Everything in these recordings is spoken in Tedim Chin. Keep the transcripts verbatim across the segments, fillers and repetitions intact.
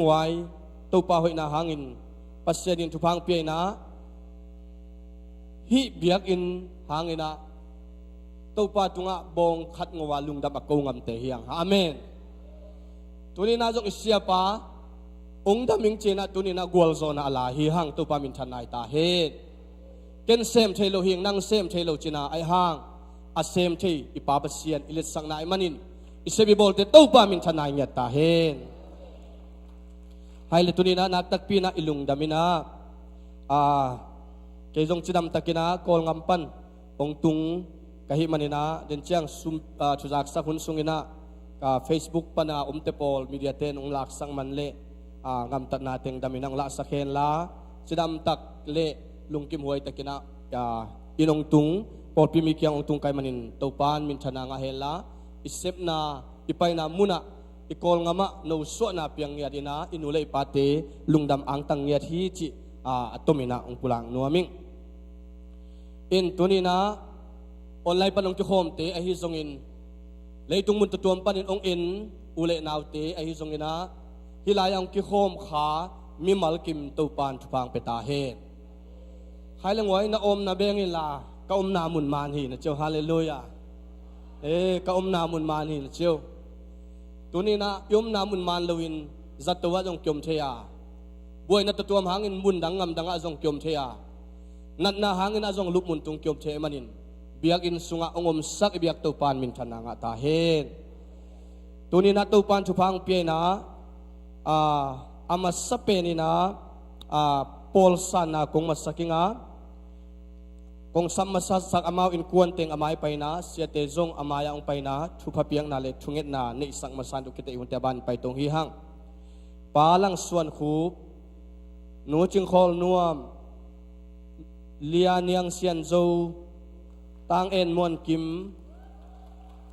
Huai Topa hoihna hangin Pasian in thupha hong pia in ah, hih biakinn hangin ah Topa tungah bawng khat ngo a lungdam a ko ngamte hi hang. Amen. Tuni in ah zong i siapa hong dam ing ci in ah tuni in ah gualzawhna a la hi hang. Topa minthanna hi ta hen. Ken sem thei lo hi ing, nang sem thei lo ci in ah ahi hang, a sem thei i Pa Pasian i letsakna ahih manin i sep i bawlte Topa minthanna hi ngiat ta hen. Hai le tuni in ah nak takpi in ah i lungdam in ah, a, kei zong cidam tak in ah Kawlgam pan hong tung ka hih manin ah, den ciang sum, a, thuzaksak hun sung in ah ka Facebook pan a omte pawl media ten hong laksak man leh, a, gamtatna teng dam in ah hong laksak hen la, cidam tak le lungkim huai tak in ah, a, inn hong tung, pawlpi mi kiang hong tung ka hih manin Topa in minthanna ngah hen la, i sepna, i paina mun ah, i Kawlgam ah no suahna piang ngiat in ah i nu le i pate lungdam angtang ngiat hi cih, a, a tom in ah hong pulak nuam ing. In tuni in ah online pan hong kikhawmte ahi zongin, leitung mun tuamtuam panin hong en u le naute ahi zongin ah, hih lai-ah hong kikhawm kha mimal kim Topa in thupha hong pia ta hen. Khai le nguai, na omna beng in la, ka omna mun man hi na ci uh. Halleluiah. E, ka omna mun man hi na ci uh. Tuni in ah i omna mun man loin zato ah zong kiom thei a, buaina tuamtuam hangin mundang ngamdang ah zong kiom thei a, natna hangin ah zong lupmun tung kiom thei ahih manin biakinn sungah hong omsak i biak Topa in minthanna ngah ta hen. Tuni in ah Topa in thupha hong pia in ah, a, a masa pen in ah, a, pawlsanna kong masak ing a, kong sam masasak amau innkuan teng a mai pai in ah, siate zong a mai-ah hong pai in ah thupha piakna le thungetna neihsak masa in, tua khit teh i hunte a ban pai tong hi hang. Pa Lang Suan Khup, Nu Cing Khawl Nuam, Lia Niang Sian Zo, Tang En Muan Kim,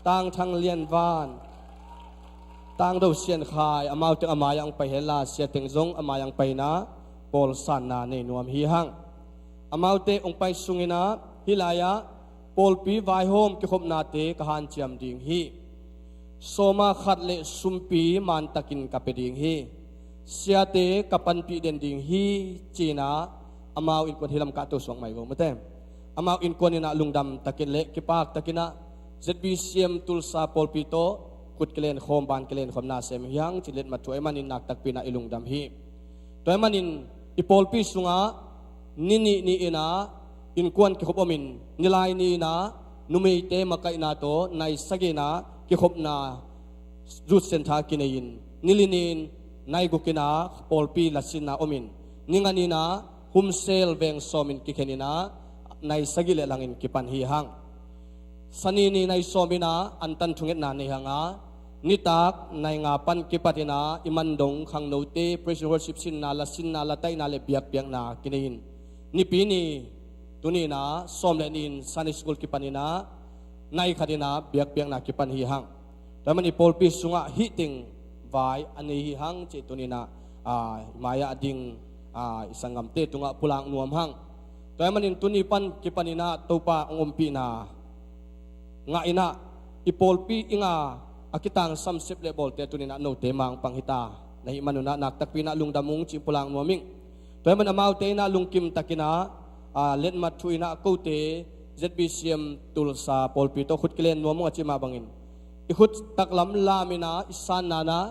Tang Thang Lian Van, Tang Do Sian Khai, amau teng a mai-ah hong pai hen la, sia teng zong a mai-ah hong pai in ah pawlsanna nei nuam hi hang. Amaute hong pai sung in ah hih lai-ah pawlpi vaihawm kikhopnate ka hanciam ding hi. Sawma khat le sumpi mantakin ka pia ding hi. Siate ka panpih den ding hi, ci in ah amau innkuan, hih lam kah to suak mai vo maw te. Amau innkuan in ah lungdam takin le kipak takin ah Z B C M Tulsa pawlpi tawh khut kilenkhawm, ban kilenkhawm na sem hi hang ci letmat thu ahih manin nak takpi in ah i lungdam hi. Tua ahih manin i pawlpi sungah ni nih ni in ah innkuan kikhop om in, ni lai ni in ah numeite makaihna tawh nai sagih in ah kikhopna youth centre kinei in, ni li ni in nai guk in ah pawlpi lasinna om in, ni nga ni in ah Humsel veng sawm in kikhen in ah nai sagih le lang in kipan hi hang. Sani ni nai sawm in ah antan thungetna nei hang a, nitak nai nga pan kipat in ah i man dong khangnote praise and worship sinna, lasinna, lataihna le biakpiakna kinei in, nipi ni tuni in ah sawm le nih in Sunday school kipan in ah nai khat in ah biakpiakna kipan hi hang. Tua ahih manin i pawlpi sungah hih teng vai a nei hi hang cih tuni in ah, a, i mai-ah a ding, a, i sanggamte tungah pulak nuam hang. Tua ahih manin tuni pan kipan in ah Topa hong ompihna ngah in ah i pawlpi inn a, a kitangsam sep le bawlte tuni in ah note mah hong pang hi ta na hih man un ah nak takpi in ah lungdam ung ci-in pulak nuam ing. Tua ahih manin amaute in ah lungkim takin ah, a, letmat thu in ah kote Z B C M Tulsa pawlpi tawh khut kilen nuam ung a cih mah bangin i khut taklam lam in ah i sanna in ah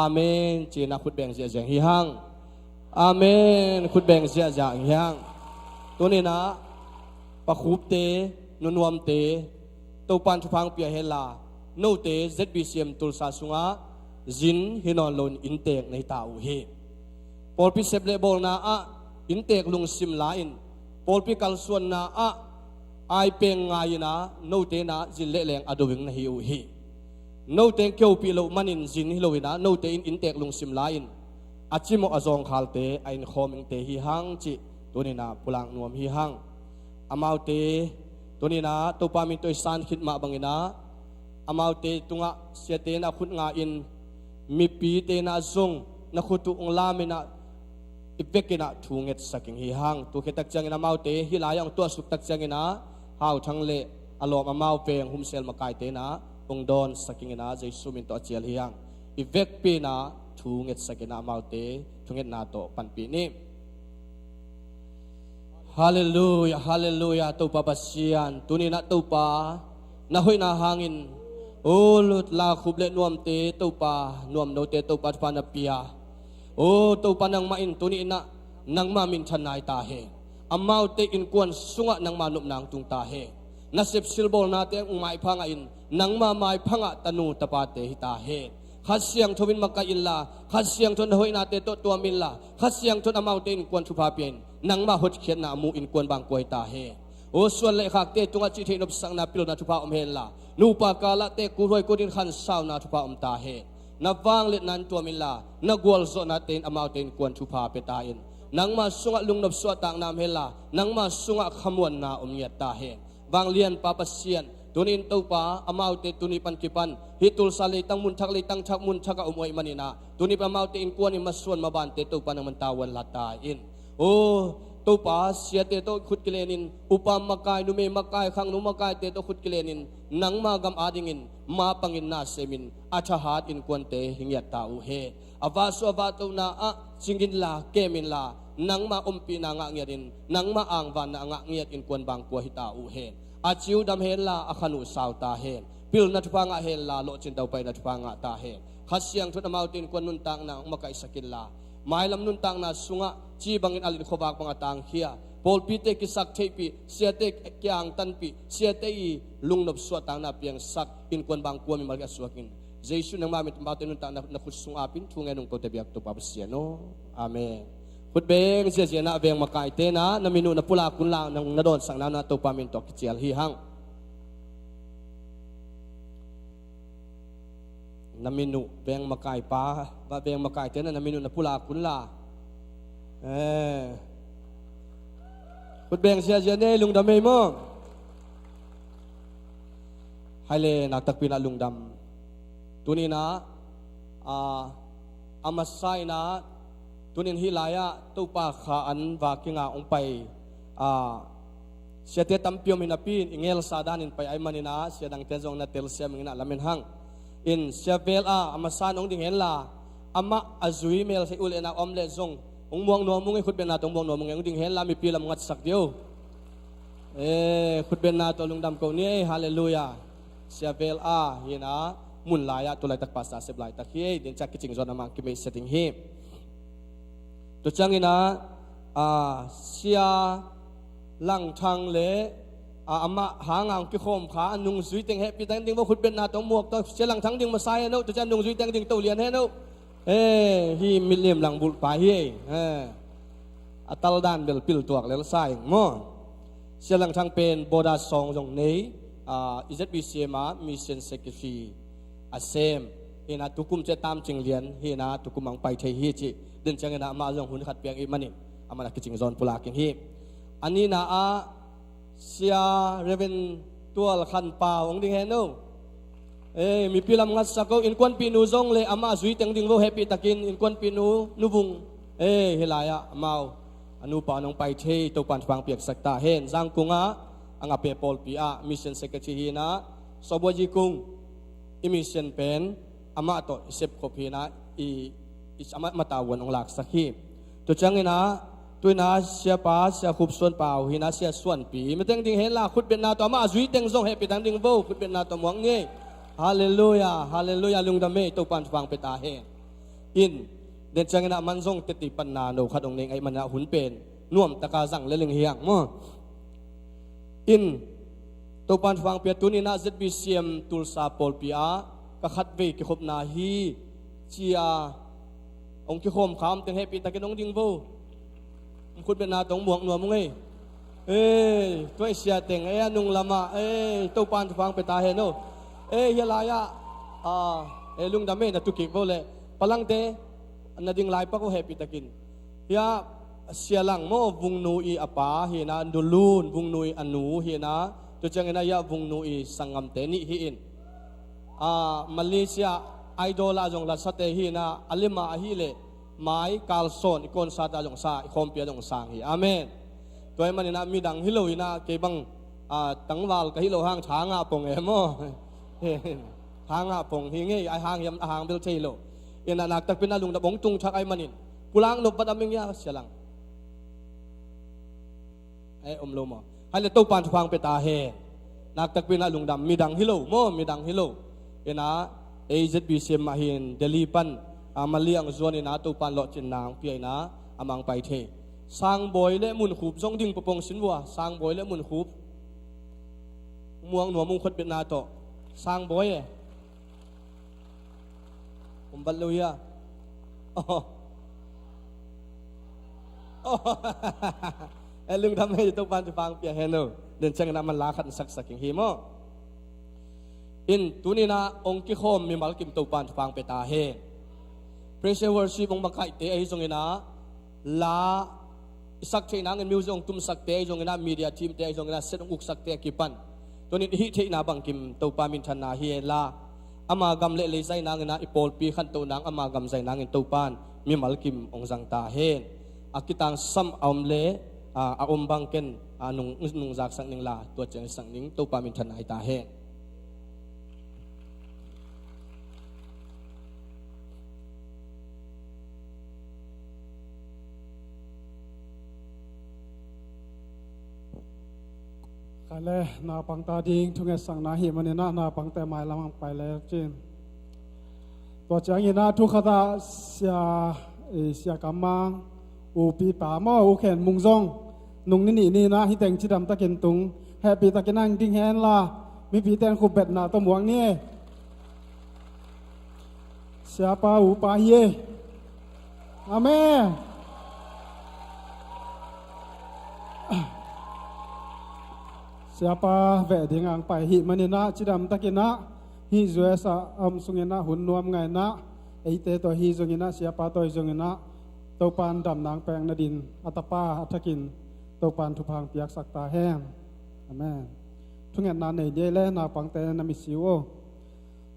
amen ci in ah khut beng ziahziah hi hang. Amen. Khut beng ziahziah hi hang. Tuni in ah Pa Khupte, Nu Nuamte, Topa in thupha hong pia hen la, note Z B C M Tulsa sungah zin hi nawn loin inntek na hi ta uh hi. Pawlpi sep le bawlna ah inntek lungsim la-in, pawlpi kalsuanna ah aipeng ngai in ah note in ah zin le leng a do ing na hi uh hi. Note in kihopih loh manin zin hi lo in ah note in inntek lungsim la-in a cimawh a zawngkhalte a innkhawm ingte hi hang cih tuni in ah pulak nuam hi hang. Amaute tuni in ah Topa min tawh i san khit mah bangin ah amaute tungah siate in ah khut nga in, mipite in ah zong na khut uh hong lam in ah i vek in ah thu ngetsak ing hi hang. Tua khit tak ciangin amaute hih lai-ah hong tuahsuk tak ciangin ah Hau Thang le a lawm amau veng Humsel makaite in ah hong dawnsak ing in ah Jesu min tawh a cial hi hang. I vekpi in ah thu Thu ngetsak in ah amaute thungetna tawh panpih ni. Halleluia, halleluia, Topa Pasian, tuni in ah Topa, na hoihna hangin, o, la khup le nuamte Topa, nuamnote Topa thupha na pia. O Topa, nangmah in tuni in ah nangma minthanna hi ta hen. Amaute innkuan sungah nangma nopna hong tung ta hen. Nasep silbawlnate hong maipha ngah in, nangma maipha ngah tanu tapate hi ta hen. Kha Siangtho in makaih inla, Kha Siangtho in na hoihnate tawh tuam inla, Kha Siangtho in amaute innkuan thupha pia in, nangma hotkhiatna a mu innkuan bangkua hi ta hen. O, suan le khakte tungah cih theih nopsakna pilna thupha om henla, nupa kalahte kuthuai kutin khansauna thupha om ta hen. Na vangliatna in tuam inla, na gualzawhnate in amaute innkuan thupha pia ta in. Nangma sungah lungnop suahtakna om henla, nangma sungah khamuanna om ngiat ta hen. Vanglianpa Pasian, tuni in Topa, amaute tuni pan kipan hih Tulsa leitang munthak, leitang thak munthak a om uh ahih manin ah, tuni pan amaute innkuan in masuan mabante Topa nangman tavuan la ta in. O Topa, siate tawh khut kilenin, upa makai, numei makai, khangno makaite tawh khut kilenin, nangma gam adingin mapangin na semin, a thahat innkuante hi ngiat ta uh hen. A vahsuah vahtohna ah cing inla, kem inla, nangma ompihna ngah ngiatin, nangma angvanna a ngah ngiat innkuan bangkua hi ta uh hen. A ci uh dam henla, a khan uh sau ta hen. Pilna thupha ngah henla, lawhcin daupaina thupha ngah ta hen. Kha Siangtho in amaute innkuan nuntakna hong makaihsak inla, mailam nuntakna sungah ci bangin alin khuavak bang a tangkhia, pawlpite kisak theihpih, siate kiangtanpih, siate i lungnop suahtakna piangsak innkuan bangkua mimal hi a suak in. Jesu nangma min in amaute nuntakna na khut sung apin thu ngen ung kote biak Topa Pasian aw. Amen. Khut beng ziazia in ah veng makaite in ah na min uh na pulak unla, nang na dawnsakna uh in ah Topa min tawh kicial hi hang. Na min uh, veng makaipa, va veng makaite in ah na min uh na pulak unla. Eh. Khut beng ziazia ni ei, lungdam ei maw. Hai le, naktakpi in ah lungdam. Tuni in ah, ah, a masa in ah, tuni in hih lai-ah Topa kha an va kinga hong pai, ah, siate tampi om hi napi in, i ngelsa danin pai ahih manin ah, sia dangte'n zong na telsiam ing in ah lamen hang. In Sia Vel A, a masa in hong ding henla, amah a zui mel thei uh leh na om leh zong hong muak nuam ung ei, khutbenna tawh hong muak nuam ung ei, hong ding henla, mipi lam ngatsak dih o. Eh, khutbenna tawh lungdam ko ni ei, halleluia. Sia Vel A hi in ah, mun lai-ah tu laitak pastor sep laitak hi ei, din ciang kicing zaw in amah kimeihsia ding hi. Tua ciangin ah, ah, Sia Langthang le, ah, amah hang a hong kikhawm kha a nungzui teng hehpih tang ding vo, khutbenna tawh muak tawh, Sia Langthang ding masa hen o, tua ciang nungzui teng ding to lian hen o. Eh, hih milim lang bulh pa hi ei. Eh. A taldan bel piltuak lel sa ing maw. Sia Langthang pen boda sawng zong nei, ah, i Z B C M ah mission secretary a sem hi in ah, tukum ciang tamcing lian hi in ah, tukum hong pai thei hi cih. Din ciangin ah amah zong hun khat piang ih manin, amah na kicing zaw in pulak ing hi. A nihna ah Sia Reverend Tual Khan Pau hong ding hen o. Eh, mipi lam ngatsak o, innkuanpihnu zong le amah zui teng ding vo, hehpih takin innkuanpihnu Nu Vung. Eh, hih lai-ah amau, a nupa hong pai thei, Topa'n thupha hong piaksak ta hen. Zangkung ah, a ngape pawlpi ah mission secretary hi in ah, Sawbua Zi Kung, i mission pen amah tawh i sepkhop hi in ah, i, i, amah matavuan hong laksak hi. Tua ciangin ah, tu in ah Siapa Sia Khup Suan Pau hi in ah, Sia Suanpi, mi teng ding henla, khutbenna tawh amah a zui teng zong hehpih tang ding vo, khutbenna tawh muak ni ei. Halleluia, halleluia, lungdam ei, Topa'n thupha hong pia ta hen. In, din ciangin ah man zong teti panna no khat hong nei ing ahih manin ah hun pen nuamtaka zang lel ing hi hang maw. In, Topa'n thupha hong pia, tuni in ah Z B C M Tulsa pawlpi ah ka khatvei kikhopna hi ci-a hong kikhawm kha om teng hehpih takin hong ding vo. Khutbenna tawh hong muak nuam ung ei. Eh, tua i sia teng, eh, a nung lamah, eh, Topa'n thupha hong pia ta hen o. Eh, hih lai-ah, ah, eh, lungdam ei, na tu kik vo leh. Palangte, na ding lai pak o, hehpih takin. Hiah Sia Lang maw, Vungnu i a pa hi in ah, Nu Lun, Vungnu i a nu hi in ah, tua ciangin ah hiah Vungnu i sanggamte nih hi in. Ah, Malaysia Idol ah zong lasate hi in ah, a lima ahih leh mai kalsawn i concert ah zong sa, i khawmpi ah zong sang hi. Amen. Tua ahih manin ah midang hi lo in ah, kei bang, ah, tangval ka hih loh hang tha ngah pong e maw. Tha ngah pong hi ngei, a hang hiam, a hang bel thei lo. Ina, naktakpi-in a lungdam, hong tung thak ahih manin. Pulak nop vat a meng ia, sia lang. Eh, om lo maw? Hai le, Topa'n thupha pia ta hen. Naktakpi-in a lungdam, midang hi lo maw, midang hi lo. Ina, A Z B C M ah hin, Delhi pan, a, maliang zuan ina, Topa'n lawhcinna hong pia ina, amah hong pai thei. Sangbawi le Munkhup zong ding pawpaw sin vua, Sangbawi le Munkhup. Muang nuam ung, khutbetna tawh. Sangbawi e. Om vat lo hia? Oh. Oh. Eh, lungdam hi, Topa'n thupha pia hen o. Den ciangin a man la khat saksak ing hi maw. In, tuni-in a hong kikhawm mimal kim Topa'n thupha pia ta hen. Praise and worship hong makaihte ahi zongin a, la i sak theih nangin, music hong tumsakte ahi zongin a, media team-te ahi zongin a, set hong uksakte a kipan, tuni-in i hih theihna bangkim Topa minthanna hi hen la, ama gam le lei zai nangin a, i pawlpi khantoh nang, ama gam zai nangin Topa'n mimal kim hong zang ta hen. A kitangsam a om le, a, a om bang ken, a, nung, nungzak sak ning la, tua ciang i sak ning, Topa minthanna hi ta hen. Khat le, naupangte ading thungetsakna ahih manin a, naupangte mailam ah pai le cin. Tua ciangin a, thu khat ah Sia, eh, Sia Kam Mang, U Pi Pa maw, U Khen Mung zong, nung ni nih ni-in a, hih teng cidam takin tung, hehpih takin a hing ding hen la, mipite'n khupbetna tawh muang ni. Siapa upa hi e. Amen. Siapa veh ding a hong pai ahih manin a, cidam takin a, hih U S A a om sungin a, hun nuam ngai-in a, eite tawh hi zongin a, Siapa tawh hi zongin a, Topa'n damna hong pia nadingin a tapa a thakin Topa'n thupha hong piaksak ta hen. Amen. Thungetna nei ding ei le, naupangte na mit si uh o.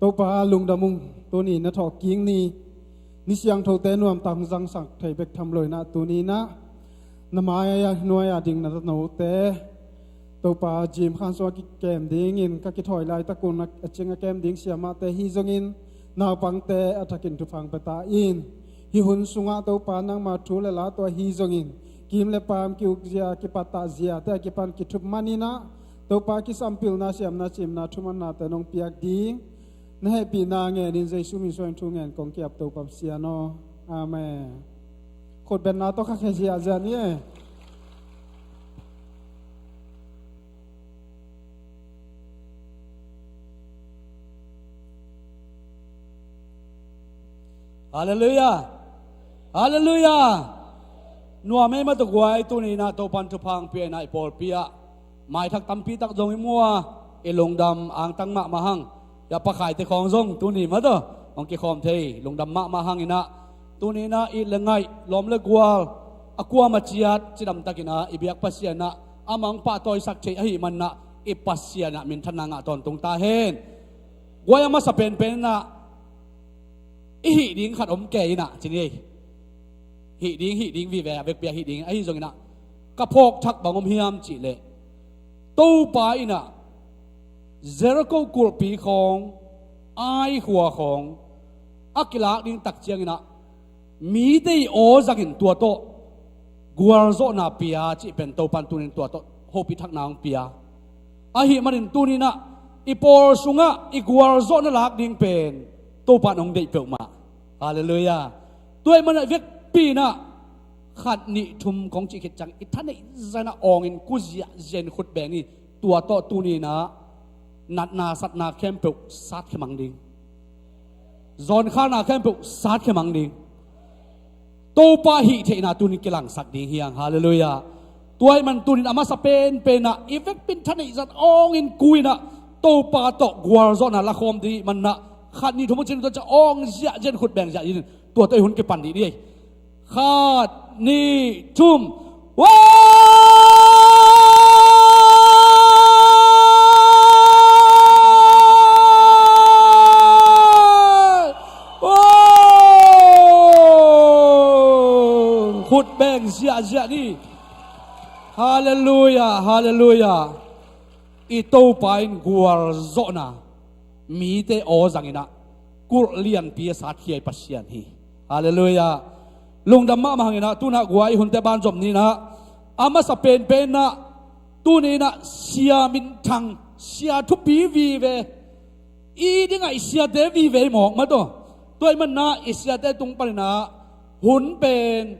Topa lungdam ung, tuni na thawhkik ni, ni siangthote nuamtak hong zangsak thei bek tham lo-in a, tuni-in a na mai-a nuai-a ding na note, Topa, gym khan sungah kikem dingin ka kithawi laitak un a cing a kem ding siamahte hi zongin, naupangte a thakin thupha hong pia ta in. Hih hun sungah Topa nangma thu le la tawh hi zongin, kiim le paam ki-ukzia, kipattahziate a kipan kithup manin a, Topa kisampilna, siamna, ciimna, thumanna te nong piak ding na hehpihna ngenin Jesu min suangin thu ngen kong ki-ap, Topa Pasian aw. Amen. Khutbetna tawh khakhia ziahziah ni e. Halleluiah. Halleluiah. Nuam ei mah tawh guai, tuni-in a Topa'n thupha hong pia-in a, i pawlpi ah maithak tampi tak zong i mu a, i lungdam angtang mahmah hang. Hia Pa Khai te khawng zong tuni mah tawh hong kikhawm thei, lungdam mahmah hangin a, tuni-in a it le ngaih, lawm le gual, a kuamah ciat cidam takin a i biak Pasian in a, amah hong pahtawisak thei ahih manin a, i Pasian in a minthanna ngah tawntung ta hen. Guai, a masa penpen in a, i hih ding khat om kei in a, ci ni ei. Hih ding, hih ding vive a, vekpi a hih ding ahi zongin a, ka phawk thak bang om hiam cih leh, Topa in a Jericho kulhpi khawng, Ai khua khawng a kilak ding tak ciangin a, mite i aw zangin tua tawh gualzawhna pia cih pen Topa'n tuni-in tua tawh hopih thakna hong pia. Ahih manin tuni-in a, i pawl sungah i gualzawhna lak ding pen Topa'n hong deih peuhmah. Halleluiah. Tua ahih manin a, vekpi in a, khat nih thum kong cih khit ciang, i thaneih zah in a awngin ku ziahziah in khut beng ni. Tua tawh tuni-in a, natna satna khempeuh satkhia mang ding. Zawnkhalna khempeuh satkhia mang ding. Topa hih theihna tuni-in kilangsak ding hi hang. Halleluiah. Tua ahih manin tuni-in a masa penpen a, i vekpi in thaneih zah in awngin ku in a, Topa tawh gualzawhna lakhawm ding ahih manin a, khat nih thum hong ci ni, tua ciang awng ziahziah in, khut beng ziahziah in, tua tawh i hun kipan dih ni ei. Khat, nih, thum. Wow! Wow! Khut beng ziahziah ni. Halleluiah, halleluiah. I Topa in gualzawhna mite aw zangin a, kulh lianpi a satkhia i Pasian hi. Halleluiah. Lungdam mahmah hanginah tunah guai hunte banzom ninah a masa penpenah tuninah sia minthang, sia thupi vive, i dingah i siate vive i mawk mataw. Tua i manah i siate tung paninah hun pen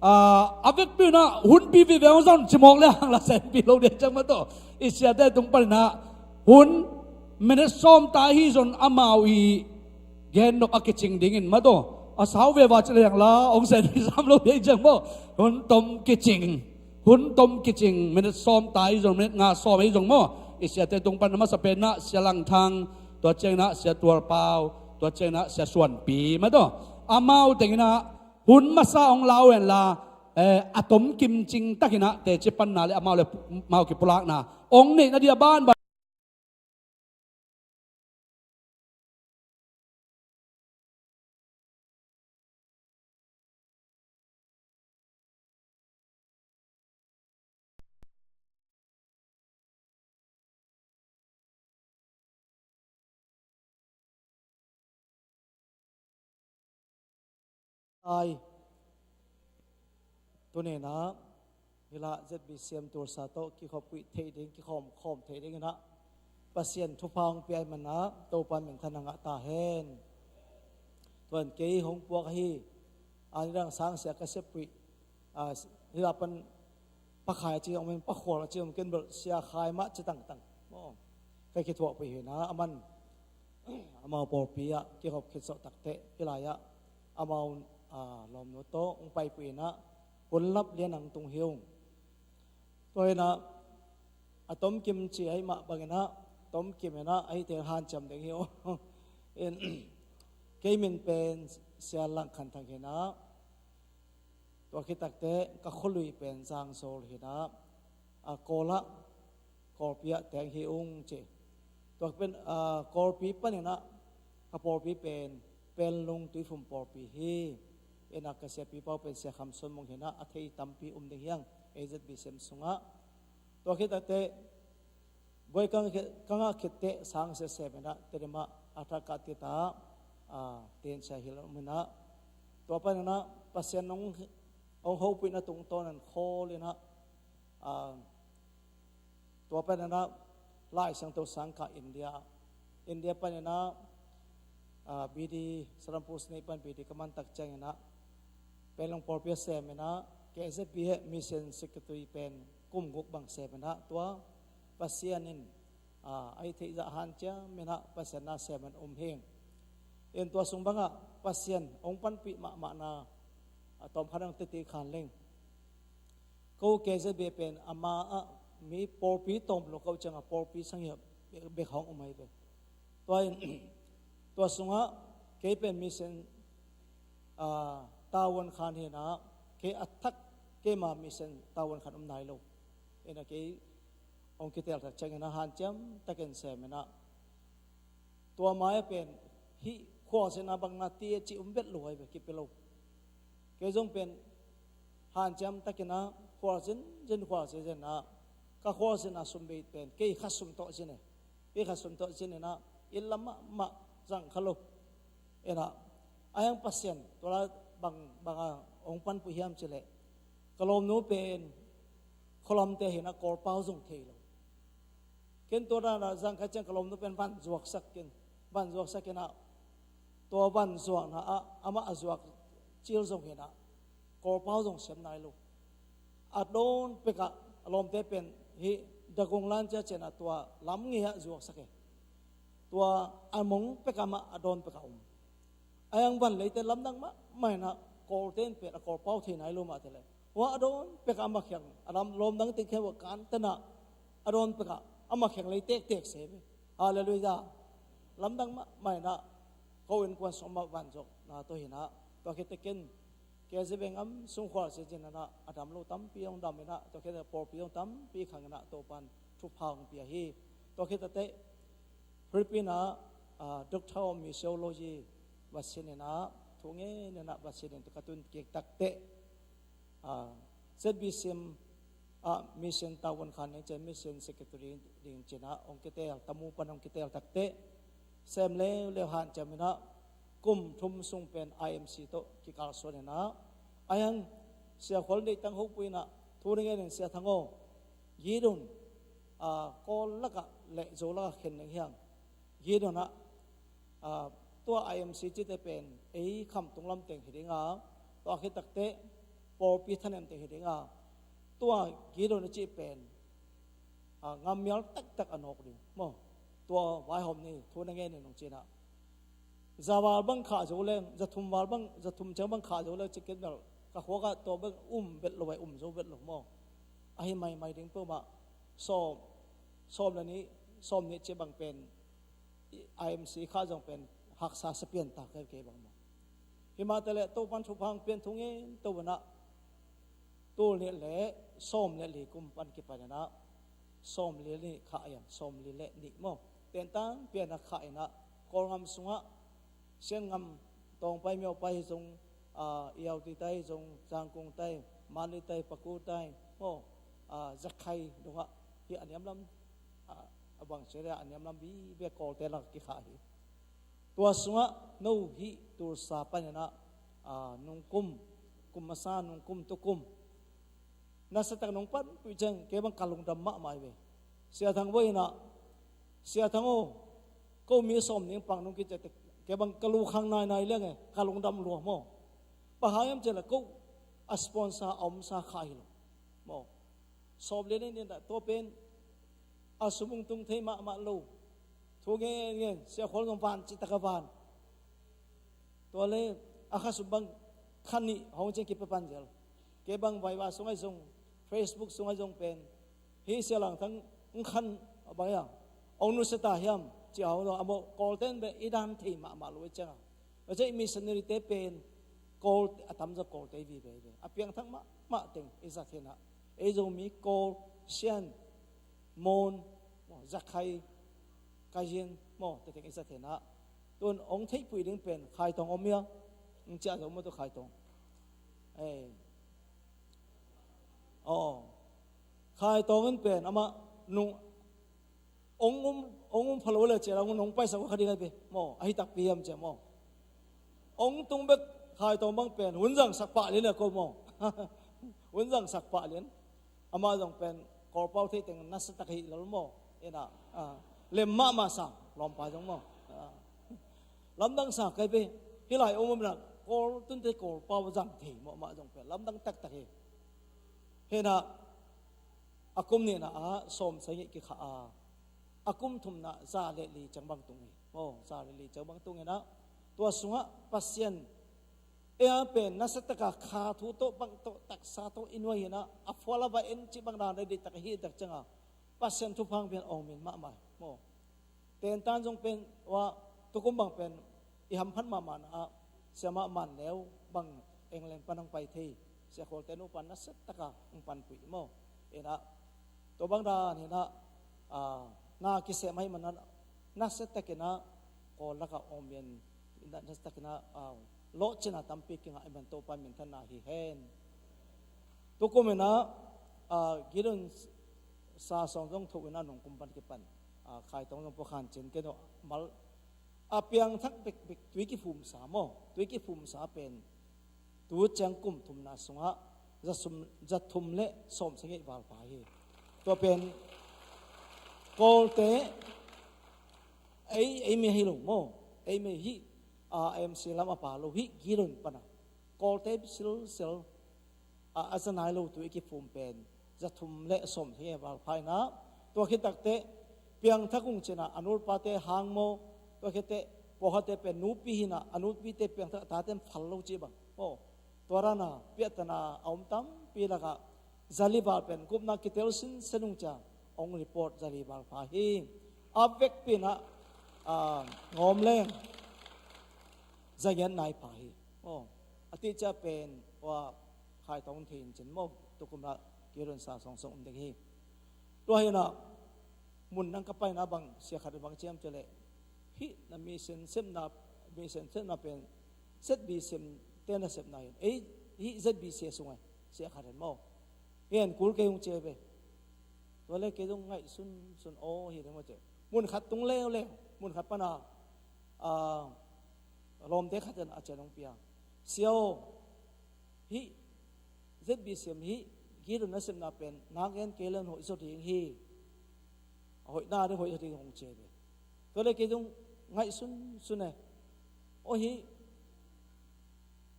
a vekpi unah hunpi vive hong zon cimawk le hang la senpi lo dei ciang mataw. I siate tung paninah hun minute sawm ta hi zon amau i gen nop a kicing dingin mataw. A sau veva ci le hang la hong senpi sam lo dei ciang maw. Hun tom kicing, hun tom kicing minute sawm ta hi zong, minute nga sawm hi zong maw. I siate tung pan a masa penah sia Langthang, tua cianginah sia Tualpau, tua cianginah sia Suanpi mataw. Amau tenginah hun masa hong lau henla, eh, a tom kimcing takinah teci panna le amau le mau kipulakna hong neihna dia banban. Ai, tunenah hila Z B C M Tulsa tawh kikhopkuih theih ding, kikhawm khawm theih dinginah Pasian thupha hong pia i manah Topa minthan a ngah ta hen. Tuan kei hong puak ahi, a nidang sangsia ka sepkuih, a, hila pan pakhai a ci hong men pakhual a ci hong ken bel sia khai mah ci tangtang maw. Ka kithuahpih hinah a man amau pawlpi ah kikhop khit zawh takteh hih lai-ah amau, a, lawmnu tawh hong paipih inah hun lap lian ang tung hi ung. Tua inah a tomkim ci ahi mah banginah tomkim inah ahi teng hanciam ding hi ung. In, kei min pen Sia Langkhan Thang hinah, tua khit takteh ka khualui pen Zangzawl hinah, a, Kawlah Kawlpi ah teng hi ung ci. Tua pen, a, Kawlpi paninah ka pawlpi pen Penlung Tuifum pawlpi hi. Inah ka siapi pau pen Sia Kham Suan Mung hinah a thei tampi um ding hiang A Z B C M sungah. Tua khit takteh buai ka ngah khit, ka ngah khitteh sang sesem inah Tedim ah a thak kah tita, a, tensia hilh um inah tua paninah Pasian hong, hong hopihna tungtawn an khawl inah, a, tua paninah Lai Siangtho sang kah India, India paninah, a, B D Serampore State pan B D ka man tak cianginah Penlung pawlpi a sem inah K Z B he mission secretary pen kum guk bang sem inah tua Pasian in, a, ahi theih zah hanciam inah Pasian na sem an um hing. In tua sung bangah Pasian hong panpih mahmahna, a, tawmkhat hong titi khan leng. Ko K Z B pen ama ah mi pawlpi tawm lo ko ciangah pawlpi sanghia bek hong um ahi ve. Tua in tua sungah kei pen mission, a, tavuan khan hinah kei a thak keima mission tavuan khan um nai lo. Inah kei hong kitel tak ciangin a hanciam takin sem inah tua mai-ah pen hih khualzinna bang na ti a ci um vet lo ahi ve, kipia lo. Kei zong pen hanciam takin a khualzin zin khualzin zin a ka khualzinna sumbei pen kei kha sum tawh zin e. Kei kha sum tawh zin inah inn lam mahmah zang kha lo. Inah a hiang Pasian tua la bang bang a hong panpih hiam cileh ka lawmnu pen khualamte hinah Kawlpau zong thei lo. Ken tua dan a zang kha ciang ka lawmnu pen van zuaksak ken, van zuaksak inah tua van zuakna ah amah a zuak cil zong hinah Kawlpau zong sem nai lo. A dawn pekah a lawmte pen hih Dagung lan cia cianah tua lam ngei ah zuaksak e. Tua a mong pekah mah a dawn pekah um. A hiang van leite lamdang mahmah inah Kawlte in pen a Kawlpau thei nai lo mah tele. Hua a dawn pekah a makhiang a lam lawmdang teng khia hua kan tenah a dawn pekah a makhiang lei tektek se ve. Halleluiah. Lamdang mahmah inah ko innkuan sung mah van zuakna tawh hinah tua khit tekin K Z B ngam sung khualzin zin inah a dam lo tampi hong dam inah tua khit pawlpi hong tampi khang inah Topan thupha hong pia hi. Tua khit teh Philippines ah, ah, Doctor of Missiology va sin inah thu ngen inah va sin in tua ka tun kik takteh, ah, Z B C M ah mission tavuan khan ding cian mission secretary ding cinah hong kitel, tamu pan hong kitel takteh sem leuleu hanciam inah kum thum sung pen I M C tawh kikalsuan inah, a hiang Sia Khual neih tang hopui inah thu na ngen in, Sia Thang aw, Gideon, a, Kawl lakah le Zo lakah khen ding hiang. Gideon ah, a, tua I M C cite pen ei khamtung lam teng hi ding a, tua khit takteh pawlpi thanem teng hi ding a, tua Gideon a cih pen, a, ngammial taktak a nawk ding maw. Tua vaihawm ni, thu na ngen in nung cinah, za val bang khah zo leng, za thum val bang, za thum ciang bang khah zo leng, cikin bel ka khuakah tua bang um bet lo, vai um zo bet lo maw. Ahi maimai ding peuhmah, sawm, sawm le nih, sawm nih ci bang pen I M C khah zong pen haksa sa pian ta kei kei bang maw. Hi mah taleh Topan thupha hong pian thu ngen to banah, tul nih le sawm le li kum pan kipan inah, sawm li nih khah in, sawm li le nih maw, tentan pian a khah inah, Kawlgam sungah Siangam, Tawngpai, Myopai hi zong, a, Irrawaddy tai hi zong, Zangkung tai, Mandalay tai, Pakur tai maw, a, Zakhai dongah hi a niamlam, a, a bang cia le a niamlam vive Kawlte lak kikhah hi. Tua sungah no hih Tulsa pan inah, a, nungkum, kum masa, nungkum, tukum, nasatak nong panpih ciang kei bang ka lungdam mahmah hi ve. Sia Thang bawh inah, Sia Thang aw, ko mi sawm ning pang nung kici ciang kei bang ka lukhang nainai liang e, ka lungdam lua maw. Bang hang hiam cih leh ko a sponsor a omsa kha hi lo maw. Sawm le nih ni inah tua pen a sum hong tung thei mahmah lo. Thu ngen ngen, Sia Khual zong van cih tak a van. Tua le a kha sum bang kha nih hong ciang kipia pan zel. Kei bang Viber sungah zong, Facebook sungah zong pen, hih Sia Lang Thang hong khan a bang hiam, hong nusia ta hiam ci a hong zong a maw, Kawlte in beh i dan thei mahmah lo i ciangah, a cih missionary te pen Kawlte, a tamzaw Kawlte vive ve. A piangthak mahmah teng i zat hi inah, ei Zomi, Kawl, Shan, Mon, maw, Zakhai, Kajin maw, te teng i zat hi inah, tun hong theihpih ding pen Khai Tawng om hia? Hong ciah zo maw tu Khai Tawng? Ei. Aw. Khai Tawng in pen amah nung hong um, hong um pha lo le ciah la nung hong paisak uh kha ding a hi ve maw, ahi takpi hiam ciah maw. Hong tung bek Khai Tawng bang pen hun zangsak pah lian a ko maw. Hun zangsak pah lian. Amah zong pen Kawlpau theih teng nasatak hi lel maw. Inah, a, lem mahmah sang lawmpa zong maw. A, lamdang sang kai ve. Hih lai om om inah Kawl tunte Kawlpau zang thei maw, amah zong pen lamdang taktak hi. Hi inah a kum nihna ah sawm sagih kikhah a, a kum thumna za le li ciang bang tung hi maw, za le li ciang bang tung inah, tua sungah Pasian ei a pen nasatak a kha thu tawh bang tawh taksa tawh i nuai hi inah, a phual a va en cih bang dan le dih tak a hi tak ciangah Pasian thupha hong pian awng min mahmah hi maw. Tentan zong pen, ua, tukum bang pen i hamphat mahmahna ah, Sia mah Man Neu bang England pan hong pai thei, Sia Khualte nu pan nasatak a hong panpih maw. Inah tua bang dan hi inah, a, na kisem ahih manin ah, nasatak inah Kawl lakah awng min, nasatak inah, a, lawhcinna tampi kingah ahih manin Topa minthanna hi hen. Tukum inah, a, Gideon Sa Sawng zong thoh inah nungkum pan kipan, a, Khai Tawng zong pua khan cin kei no mal. A piangthak bekbek tui kiphumsa maw, tui kiphumsa pen tu ciang kum thumna sungah za sum, za thum le sawm sagih val pha hi. Tua pen Kawlte, ei, ei mi hi lo maw, ei mi hih, a, M C lam a pha lo hih Gideon pan a Kawlte silsel a, a za nai lo tui kiphum pen za thum le sawm sagih val pha inah, tua khit takteh piangthak hong ci inah, a nulpate hang maw, tua khit teh pawlkhatte pen nupi hi inah, a nupite piangthak, a tate in phal lo cih bang maw. Tua dan a piahtana a om tampi lakah za li val pen gupna kitel sinsen hong ci a, hong report za li val pha hi. A vekpi inah, a, ngawm leng za giat nai pha hi. Aw, a tih ciang pen, ua, Khai Tawng thei in cin maw, tukum ah Gideon Sa Sawng zong om ding hi. Tua hi inah mun dang ka paina bang, sia khat in bang ci hiam cih leh, hih na mission sepna, mission sepna pen Z B C te nasepna hi in, ei, hih Z B C sung ah sia khat in maw, hi in kul kei hong ci ve. Tua leh kei zong ngaihsun sun aw hi ding maw ci. Mun khat tung leuleu, mun khat pan a, a, lawmte khat in a cian hong pia. Sia aw, hih Z B C M hih gil nasepna pen na gen kei leng hoih zaw ding hi. A hoihna ding hoih zaw ding hong ci ve. Tua le kei zong ngaihsun sun e. Aw hih,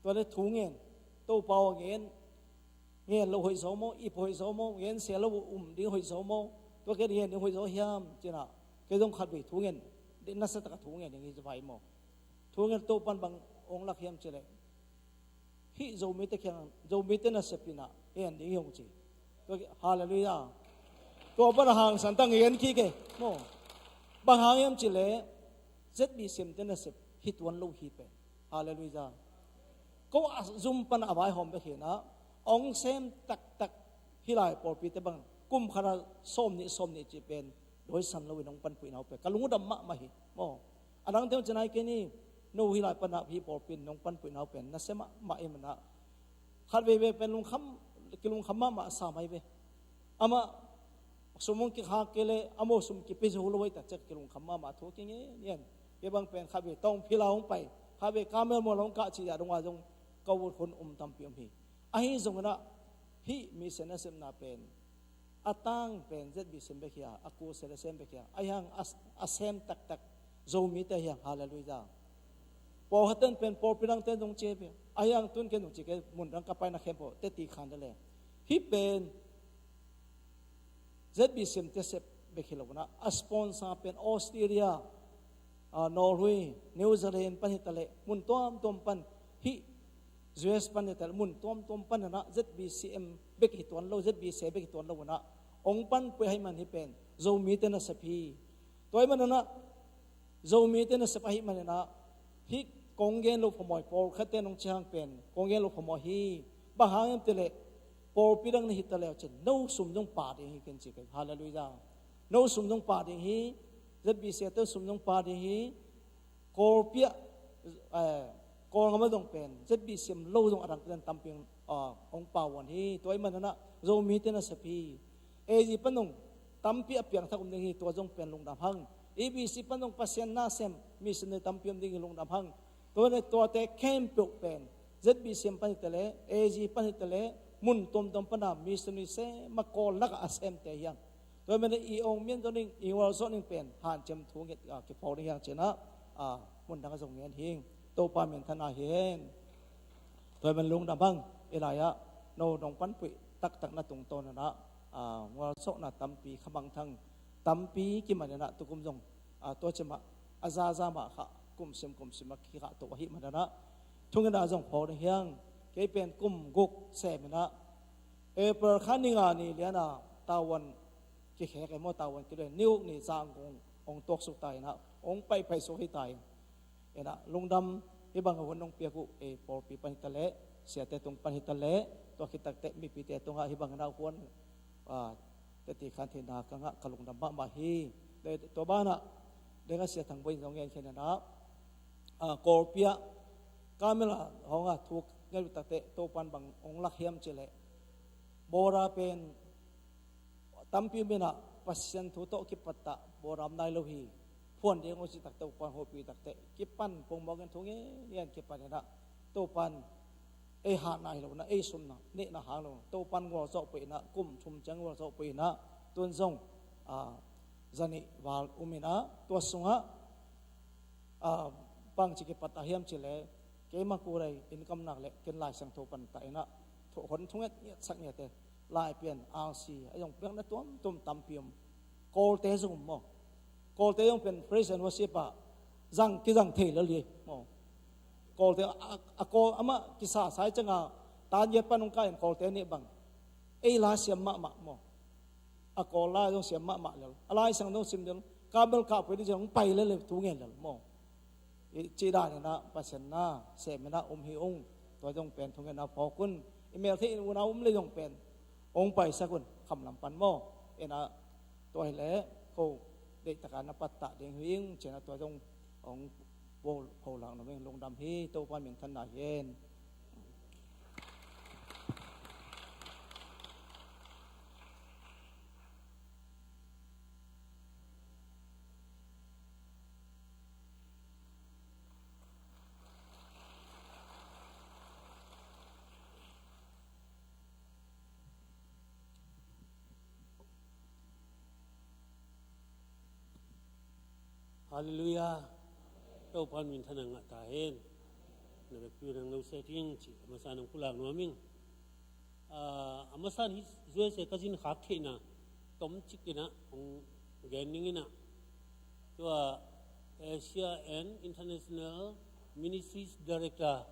tua le thu ngen, Topa aw ngen, ngen lo hoih zaw maw, ip hoih zaw maw, ngen sia lo um ding hoih zaw maw, tua kei ngen ding hoih zaw hiam, ci-in ah kei zong khat vei thu ngen, nasatakin thu ngen ding hi vai maw. Thu ngen Topa'n bang hong lak hiam cih leh, hih Zomite kiang, Zomite nasep in ah ngen ding hi hong ci. Tua, halleluiah. Tua pan a hangsan tang ngen kik e maw. Bang hang hiam cih leh Z B C M te nasep hi tuan lo hi pen. Halleluiah. Ko a zum pan a vaihawm bek hi-in ah, hong sem taktak hih lai pawlpite bang kum khat ah sawmnih, sawmnih cih pen dawisan lo-in hong panpihna uh pen ka lungdam mahmah hi maw. A dangte hong ci nai kei ni, no hih lai pan ah hih pawlpi in hong panpihna uh pen nasia mahmah ahih manin ah, khat veivei pen lungkham, kilungkham mahmah sa mai ve. Amah sum hong kikhak kei leh a maw sum kipia zo lo ahih tak ciang kilungkham mahmah, thu kingen ngen. Kei bang pen khat vei tawng phila hong pai, khat vei kamel mual hong kah cih a dong a zong ka ut hun um tampi om hi. Ahi zongin ah hih mission nasepna pen a tang pen Z B C M bek hi a, a kusel a sem bek hi a, ahi hang a, a sem taktak Zomite hi hang, halleluiah. Pawlkhatte in pen pawlpi dangte in zong ci ve. Ahi hang tun ken zong ci kei, mun dang ka paina khempeuh teci khan de leng. Hih pen Z B C M te sep bek hi lo-in ah, a sponsor pen Australia, ah, Norway, New Zealand pan hi ta leh, mun tuamtuam pan, hih U S pan hi ta leh, mun tuamtuam pan-in ah Z B C M bek hi tuan lo, Z B C bek hi tuan lo-in ah, hong panpih ahih manin hih pen Zomite nasep hi. Tua ahih manin ah Zomite nasep ahih manin ah, hih kong gen loh phamawh, pawlkhatte in hong ci hang pen kong gen loh phamawh hi. Bang hang hiam cih leh, pawlpi dang na hi ta leh cin, no sum zong pia ding hi ken ci kei, halleluiah. No sum zong pia ding hi. Z B C te sum zong pia ding hi. Kawlpi ah, eh, Kawlgam ah zong pen Z B C M lo zong a dang pen tampi, ah, hong pia uh hi. Tua ahih manin ah Zomite nasep hi. A G pan zong tampi a piangthak om ding hi, tua zong pen lungdam hang. E B C pan zong Pasian na sem missionary tampi om ding hi, lungdam hang. Tua leh tuate khempeuh pen Z B C M pan hi ta leh, A G pan hi ta leh, mun tuamtuam pan a missionary sem a, Kawl lakah a semte hi hang. Tua ahih manin i awng mian zawh ning, i gualzawh ning pen hanciam thu nget, ah, kiphawk ding hi hang ci-in ah, ah, mun dang ah zong ngen hi ing. Topa minthanna hi hen. Tua ahih manin lungdam hang, hih lai-ah no nong panpih taktak na tungtawn in ah, ah, gualzawhna tampi, khamangthang tampi kiman in ah, tukum zong, ah, tua ciang mah a zaza mah kha, kumsim kumsim a kikah to ahih manin ah, thungetna zong phawk ding hi hang. Kei pen kum guk sem in ah, April kha ni nga ni lian a tavuan kikhek e maw, tavuan kilua, ni guk ni ciang kong hong tuaksuk ta in ah, hong paipai suk hi ta ing. In ah lungdam, hih bang a hun hong piak uh, eh, pawlpi pan hi ta leh, siate tung pan hi ta leh, tua khit tak teh mipite tungah hih bang in ah hun, ah, teci khan theihna ka ngah, ka lungdam mahmah hi. Tua banah, deng a Sia Thang Bawi in zong ngen khin in ah, ah, Kawlpi ah, Carmel ah hong a thuk nget uh tak teh, Topa'n bang hong lak hiam cih leh, border pen tampi om in ah, Pasian thu tawh kipat ah border om nai lo hi. Phuan ding hong cih tak teh, Topa'n hopih tak teh, kipan pongmawk in thu ngen ngen kipan in ah, Topa'n ei hatna hi lo-in ah, ei sumna, neihna hang lo, Topa'n gualzawhpih in ah, kum thum ciang gualzawhpih in ah, tun zong, ah, zanih val um in ah, tua sungah, ah, bangci kipat ta hiam cih leh, keimah kulai inn kam nak leh ken Lai Siangtho pan tah in ah, thu, hon thunget ngiatsak ngiat e. Laipian, R C, a zong piakna tuamtuam tampi om. Kawlte zong om maw. Kawlte zong pen praise and worship ah zang, kizang thei lel hi maw. Kawlte a, a, a Kawl amah kisasai ciang a, tan giat pan hong kah in Kawlte nih bang, ei la siam mahmah maw. A Kawl la zong siam mahmah lel, a Lai Siangtho zong sim lel, Carmel kahpui ding zong pai lel, thu ngen lel maw. Hih ci dan in ah Pasian na sem in ah um hi ung. Tua zong pen thungetna phawk un. I meltheih in unau um leh zong pen hong paisak un, khamlam pan maw. In ah tua hi leh ko deihtak a na pattah ding hi ing, ci-in ah tua zong hong pho, pholak nuam ing. Lungdam hi, Topa minthanna hi hen. Halleluiah. Topa min thang ngah ta hen. Na vekpi nang lo se ding ci a masa nang pulak nuam ing. Ah, a masa hi zuese ka zin khak theihna tom cikin ah hong gen ning in ah, tua Asia and International Ministries Director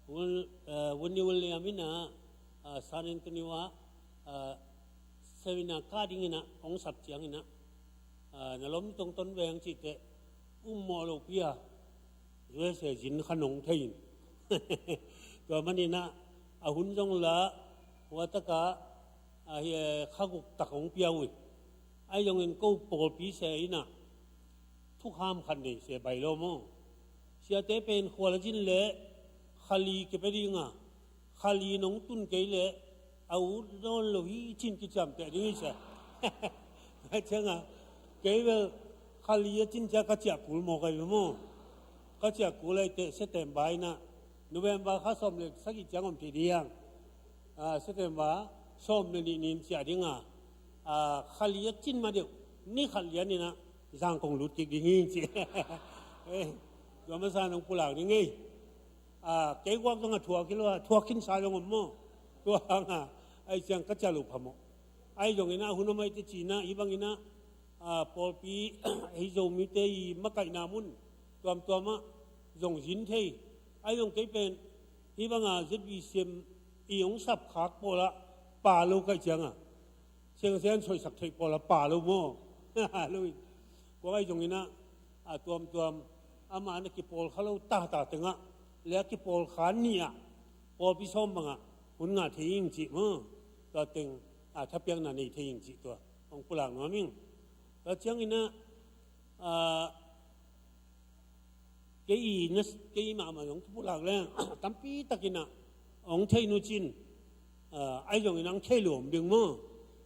Wun, eh, Wunni William in ah, ah, San Antonio ah, ah, seminar kah ding in ah hong sap ciangin ah, ah, na lom tong ton veng cih teh um mawh lopi a zuese zin kha nong thei in. Tua manin ah a hun zong la hua takah, ah, hi, eh, kha guk tak hong pia uh hi. Ahi zongin ko pawlpi se in ah thukham khat nei se bai lo maw? Siate pen khua la zin leh khali kipia ding a, khali nong tun kei leh a ut nawn lo hi cin kiciamteh ding hi sia. Ciangah kei bel khali a cin ciang ka ciah kul mawk ahi ve maw? Ka ciah kul ahi teh September in ah, November kha sawm le sagih ciang om thei ding. Ah, September sawm le nih ni in ciah ding a, ah, khali a cin ma deuh ni khat lian in ah Zangkong lut kik ding hi ci. Eh, tua masa nong pulak ding ei. Ah, kei guak zong a thuak hi lo a, thuak khinsa zong om maw? Tua hang a, ahi ciang ka ciah lo phamawh. Ahi zongin ah hun om ahi teh ci in ah, hih bangin ah, ah, pawlpi, hih Zomite i makaihna mun tuamtuam ah zong zin thei. Ahi zong kei pen hih bang a Z B C M i hong sap khak pawl ah pa lo ka hih ciang a, siangsian soisak theih pawl a pa lo maw? Lo in. Kua ahi zongin ah, a tuamtuam, amah na kipawl kha lo tata teng ah, le a kipawl kha ni ah, pawlpi sawm bang ah hun ngah thei ing cih maw? Tua teng, ah, thapiakna nei thei ing cih tua hong pulak nuam ing. Tua ciangin ah, ah, kei i na, kei i mahmah zong thu pulak leng tampi takin ah hong thei nu cin, ah, ahi zongin ah hong thei lo om ding maw?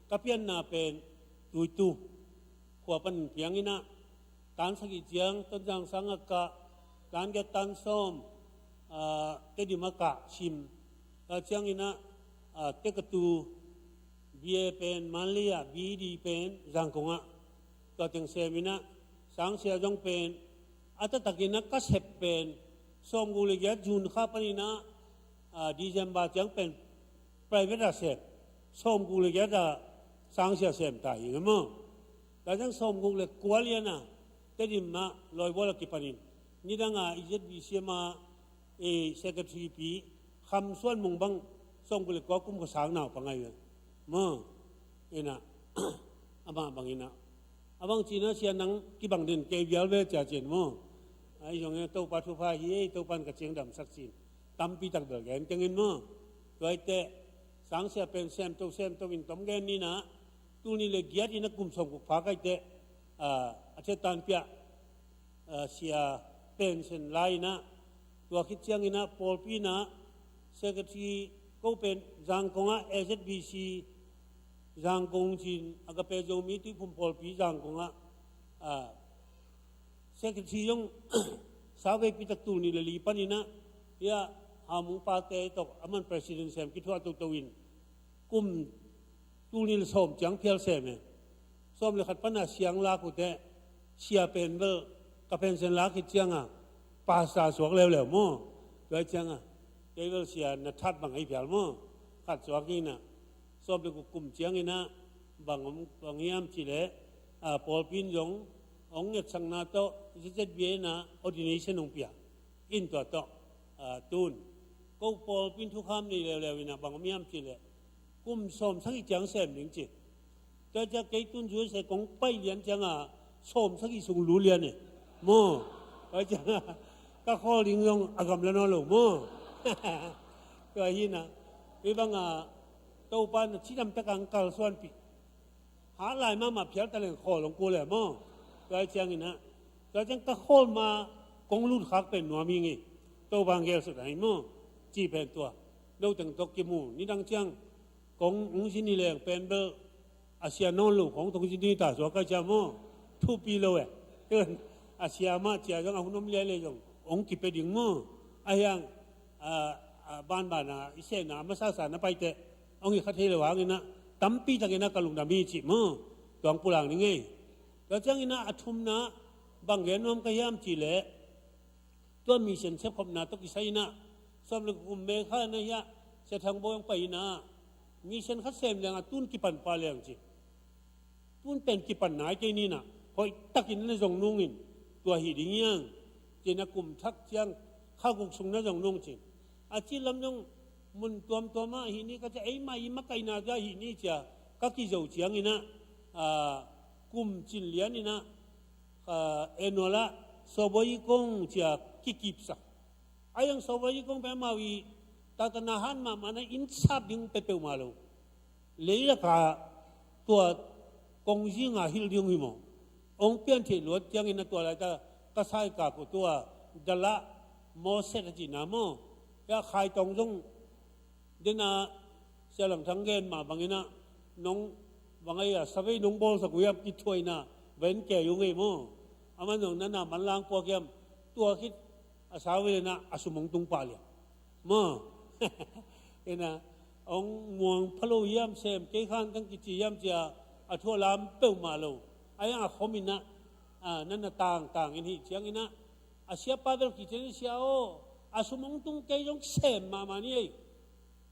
Ka pianna pen Tuitu khua pan piang in ah, tan sagih ciang Tonzang sang a kah, tan giat tan sawm, ah, Tedim a kah sim. Tua ciangin ah, ah, Tekatu B A pen Manlei ah, B D pen Zangkong ah, tua teng sem in ah, sangsia zong pen a taktakin ah ka sep pen sawmguk le giat June kha panin ah, ah, December ciang pen private ah sem, sawmguk le giat ah sangsia sem ta hi maw? Tua ciang sawmguk le kua lian ah Tedim ah lawibual a kipanin, nidang a i Z B C M a, eh, secretary pi Kham Suan Mung bang sawmguk le kua kum kha sang naupang ahi ve maw? In ah, amah bang in ah, a bang ci in ah, sia nang kibang den kei vial ve cia cin maw? Ahi zongin Topa thupha hi ei, Topa in ka ciang damsak cin tampi tak bel gen keng in maw? Tua hi teh sangsia pen semto semto in tom gen ni in ah, tul nih le giat in ah kum sawmguk pha ka hih teh, ah, a thetan piah, ah, sia pension la in ah, tua khit ciangin ah pawlpi in ah secretary, ko pen Zangkong ah A Z B C Zangkong cin, Agape Zomi Tuiphum pawlpi Zangkong ah, ah, secretary zong sa veipi tak tul nih le li panin ah, hia Hau Mung pate tawh aman president sem kithuah toto in, kum tul nih le sawm ciang phial sem e. Sawm le khat pan a siang lak uh teh, sia pen bel ka pension lak khit ciang a pastor suak leuleu maw? Tua hi ciang a kei bel sia na that bang ahi phial maw? Khat suak in ah, sawm le guk kum ciangin ah bang om, bang hiam cih leh, ah, pawlpi in zong hong ngetsakna tawh Z Z B A in ah ordination hong pia in, tua tawh, ah, tun ko pawlpi in thukham nei leuleu in ah bang om hiam cih leh kum sawm sagih ciang sem ding ci. Tua ciang kei tun zuai se kong pai lian ciang a sawm sagih sung lu lian e maw? Tua ciang a ka khawl ding zong a gamla nawn lo maw? Tua hi in ah, hih bang a Topa in a cidam tak a hong kalsuanpih, hat lai mahmah phial ta leng khawl hong kul e maw? Tua hi ciangin ah, tua ciang ka khawl ma kong lut khak pen nuam hi ing e, Topa hong gelsut ahi maw? Cih pen tua, no teng tawh kimu, nidang ciang kong hong zin hi leng pen bel a sia nawn lo khawng tawh hong zin hi ta suak ka hih ciang maw? Thupi lo e. A sia mah cia zong a hun om lian le zong hong kipia ding maw? Ahi hang, a, a, banban a i sehna a masasa na pai teh hong hi kha thei lo hangin ah tampi takin ah ka lungdam hi cih maw? Tua hong pulak ning ei. Tua ciangin ah a thumna, Bang gen nuam ka hiam cih leh, tua mission sepkhopna tawh kisai in ah, sawm le kum May kha na hiah, Sia Thang Bawi hong pai in ah, mission khat sem leng a tun kipan pah leng ci. Tun pen kipan nai kei ni in ah, hoihtakin na zong nungin, tua hi ding hi hang, ci-in ah kum thak ciang kha guk sung na zong nung ci. A cih lam zong mun tuamtuam ah hih ni ka ci a, eimah i makaihna zah hih ni ci a, ka kizo ciangin ah, aa, kum cin lian in ah, aa, annual ah Sawbawi Kong ci a kikipsak. A hiang Sawbawi Kong pen amau i taktakna hat mahmah na, inn sap ding peuhmah lo. Leilak ah tua kongzi nga hilh ding hi maw. Hong pian theih luat ciangin ah tua laitak ka sai kak uh tua Dala Mawset a cihna maw. Hiah Khai Tawng zong den a, Sia Lang Thang gen mah bangin ah, nong bang a, savei nong bawlsak uh hiam, kithuah in ah va en kei ung ei maw. Aman zong na na manlang puak hiam, tua khit a sau ve le in ah a sum hong tung pah liang maw. In ah hong muang pha lo hiam, sem kei khan kang kici hiam ci a, a thu a lam peuhmah lo. A hiang a khom in ah, a, na na tangtang in hih ciangin ah, a siapa bel kici in, sia aw, a sum hong tung kei zong sem mahmah ni ei.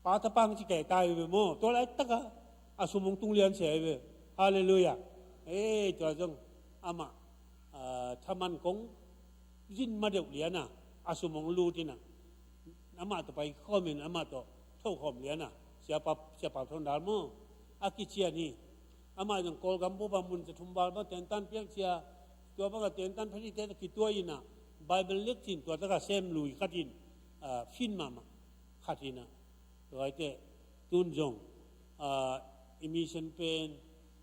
Pa tapang ci kei ta hi ve maw. Tua laitak a a sum hong tung lian sia hi ve. Halleluiah. Ei, tua zong amah, a, thaman kong zin ma deuh lian a, a sum hong lut in ah, amah tawh pai khawm in, amah tawh tho khawm lian a, Siapa, Siapa Thon Dal maw. A kician hi. Amah zong Kawlgam bup a mun za thum val bang tentan piak ci a, tua bang a tentan pha dingte kituah in ah, Bible lekcin tua tak a sem lui khat in, a, fin mahmah khat in ah. Tua hi teh, tun zong, a, i mission pen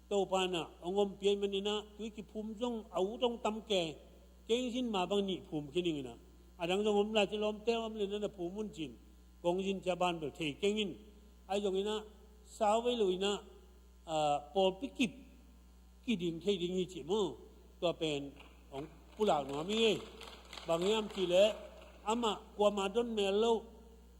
Topa in ah hong ompih ahih manin ah, tui kiphum zong a ut hong tam kei. Kei zin mah bang nih phum khin ing in ah, a dang zong om lai ci, lawmte om le na na phum un ci-in kong zin ci a, ban bel thei keng in. Ahi zongin ah, sau vei lo in ah, a, pawlpi kip kiding thei ding hi ci maw. Tua pen hong pulak nuam hi ei. Bang hiam cih leh, amah kuamah don mel lo,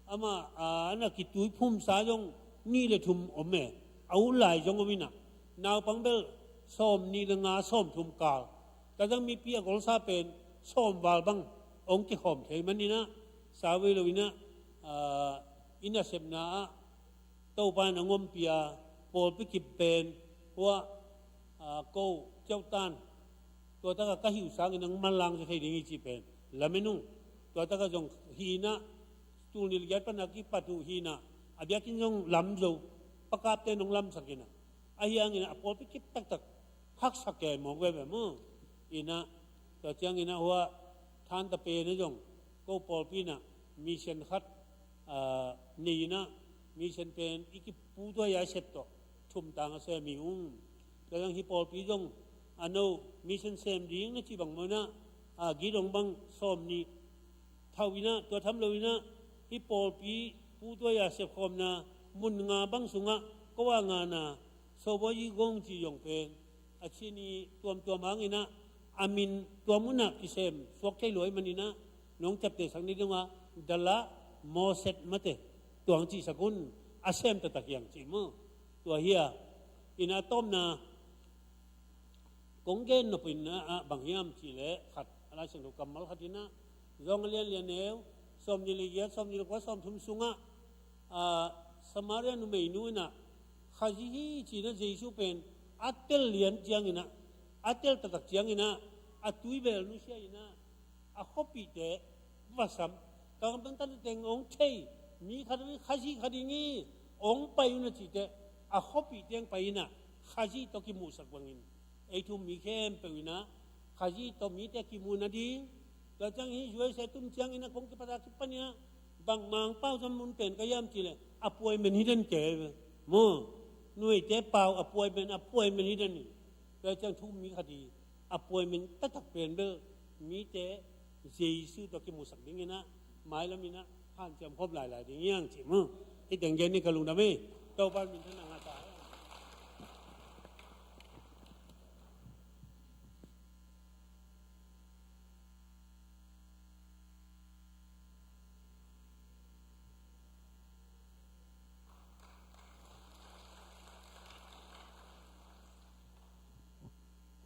amah, a, a na kitui phumsa zong nih le thum om e. A ut lai zong om in ah, naupang bel sawm nih le nga, sawm thum kal. Tua zang mipi a golsa pen sawm val bang hong kikhawm thei manin ah, sau vei lo in ah, a, i nasepna ah Topa in hong ompih a, pawlpi kip pen, hua, a, ko, ciautan, tua tak a ka hih uh sangin hong manlang zaw thei ding hi cih pen lamen ung. Tua tak a zong hi in ah, tul nih le giat pan a kipat uh hi in ah, a biakinn zong lam zo, pakapte in hong lamsak in ah, ahi hangin ah a pawlpi kip taktak haksa kei mawk veve maw. In ah, tua ciangin ah hua Thanta pen ah zong, ko pawlpi in ah mission khat, a, nei in ah, mission pen i kiputuai a sep tawh thumtang a sem hi ung. Tua zong hih pawlpi zong a no mission sem ding na cih bang maw in ah, a, gidong bang sawm nih thau in ah, tua tham lo in ah, hih pawlpi putuai a sepkhawmna mun nga bang sungah ko a ngahna Sawbawi Kong cih zong pen a cih ni tuamtuam hangin ah, a min tua mun ah kisem suak thei lo ahih manin ah, nong ciaptehsak ni ding a, Dala Mawset mate, tua hong cihsak un, a sem taktak hi hang cih maw. Tua hi a, in ah a tawpna kong gen nop in ah, a, bang hiam cih leh khat, a Lai Siangtho kammal khat in ah, Johan a lian li, a neu sawm nih le giat, sawm nih le kua, sawm thum sungah, a, Samaria numeinu in ah Khazih hi ci-in ah Jesu pen a tel lian ciangin ah, a tel taktak ciangin ah, a tuibel nusia in ah, a khuapihte va sam. Ka gamtang tante teng hong thei mi khat, Khazih khat hi ing, hong pai un a cih teh, a khuapihte hong pai in ah, Khazih tawh kimuhsak bangin, ei thu-um mi khempeuh in ah Khazih tawh mite kimu nading. Tua ciang hih U S A tun ciangin ah kong kipat a kipan in ah, bang Mangpau zong mun pen ka hiam cih leh, appointment hi den kei ve maw. Numeite pau appointment, appointment hi den hi. Tua ciang thu-um mi khat hi, appointment taktak pen bel mite Jesu tawh kimuhsak dingin ah, mailam in ah hanciam khop lailai ding hi hang cih maw. Hih teng gen ni, ka lungdam hi. Topa min thang na ngah ta.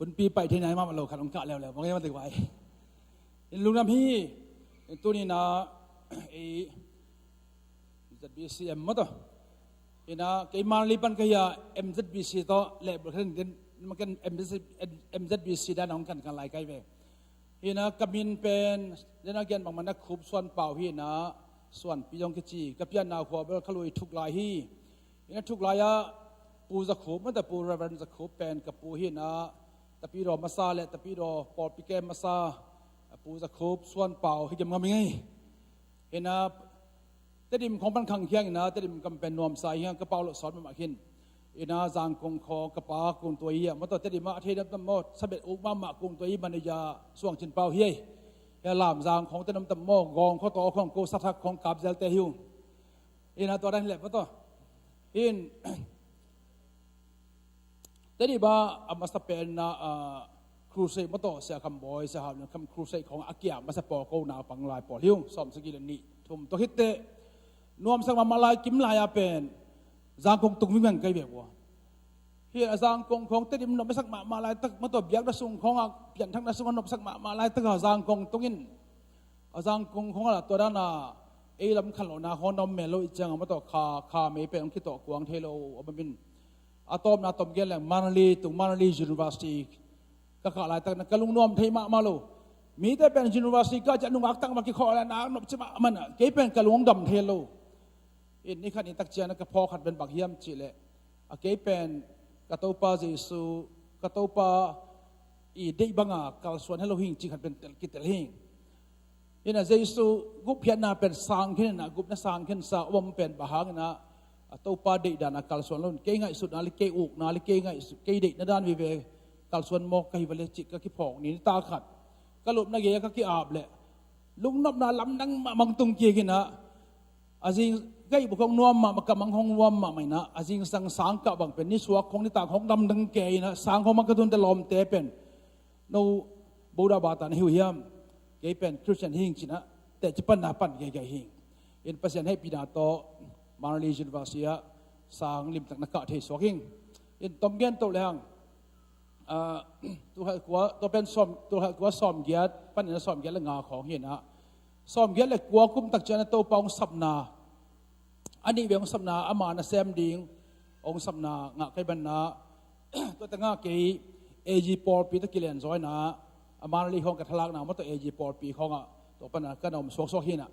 Hunpi pai thei nai mahmah lo khat hong kah leuleu bang e mah dei vai. In lungdam hi. Tuni na ei Z B C M mah tawh ina kei Manali pan ka hi a, M Z B C tawh leh bul khat in den makan M Z B C dan hong kan kan lai kai ve. Ina ka min pen dena gen bangmah na Khup Suan Pau hi ina, Suan Pi zong kici, ka pianna khua bel Khalui Thuk Lai hi. Ina Thuk Lai ah Pu Za Khup mah tawh Pu Reverend Za Khup pen ka pu hi ina, Tapidaw masa le Tapidaw pawlpi kem masa Pu Za Khup Suan Pau hi gemgam hi ngei. Ina Tedim khong pan khang khiang ina Tedim kam pen nuamsa hi hiang ka pau lo sawt mahmah khin. Ina Zangkong khong ka pa kung tua hi a mah tawh Tedim ah a thei dam tam maw, sabet uk mahmah kung tua hi man ija Suang Cin Pau hi ei. Hia Lamzang khong te nam tam maw, Gawng khaw taw khong ko sathak khong kap zelte hi uh. Ina tua dan hi leh mah tawh in Tedim ah a masa pen na, ah, crusade mah tawh Sia Kham Bawi, Sia Hau Lian Kham crusade khong a kia masa pawl ko naupang lai pawl hi uh, sawm sagih le nih thum tawh khit teh nuamsak mahmah lai kim lai a pen Zangkong tung vingveng kai ve ua. Hi a Zangkong khong Tedim nopsak mahmah lai tak mah tawh biakna sung khong a pianthakna sung a nopsak mahmah lai tak a Zangkong tung in a Zangkong khong a la tua dan a ei lam khan lo na khong na om mel lo i ciang a mah tawh kha kha mei pen hong kitawh kuang thei lo a bang in a tawpna tawm gen leng Manali tung Manali University ka kah laitak na ka lungnuam thei mahmah lo. Mite pen university kah ciah nungak tak mah kikhawh le na nop ci mahmah na kei pen ka lung hong dam thei lo. In ni khat ni tak ciang na ka phawk khat pen bang hiam cih leh a kei pen ka Topa Jesu, ka Topa i deih banga kalsuan helo hing cih khat pen tel kitel hing. Ina Jesu gupkhiatna pen sang khin ina gupna sang khin sa om pen bang hang ina a Topa deih dan a kalsuan lo in kei ngaihsutna le kei ukna le kei ngaihsut kei deihna dan vive kalsuan mawk ka hi va le cih ka kiphawk ni ta khat ka lupna gei a ka ki-ap le lungnopna lamdang mahmah tung kik ina a zing ka ih buk hong nuam mahmah ka mang hong nuam mahmah ina a zingsang sang kah bang pen nisuak hong nitak hong damdang ke ina sang hong mang ka tunte lawmte pen no Buddha bata na hi uh hiam? Kei pen Christian hing cina teci panna pan geigei hing. In Pasian hehpihna tawh Manali University ah sang limtak na kah thei suak hing. In tom gen to le hang ah, tulkhat kua tua pen sawm tulkhat kua sawm giat panin a sawm giat le nga khawng hi ina sawm giat le kua kum tak ciang a Topa hong sapna a nih vei hong sapna ama na sem ding hong sapna ngah kai banna tua ta ngah kei A G pawlpi ta kilen zaw ina a Manali khawng ka thalakna mah tawh A G pawlpi khawngah tua pana ka na om suaksuak hi ina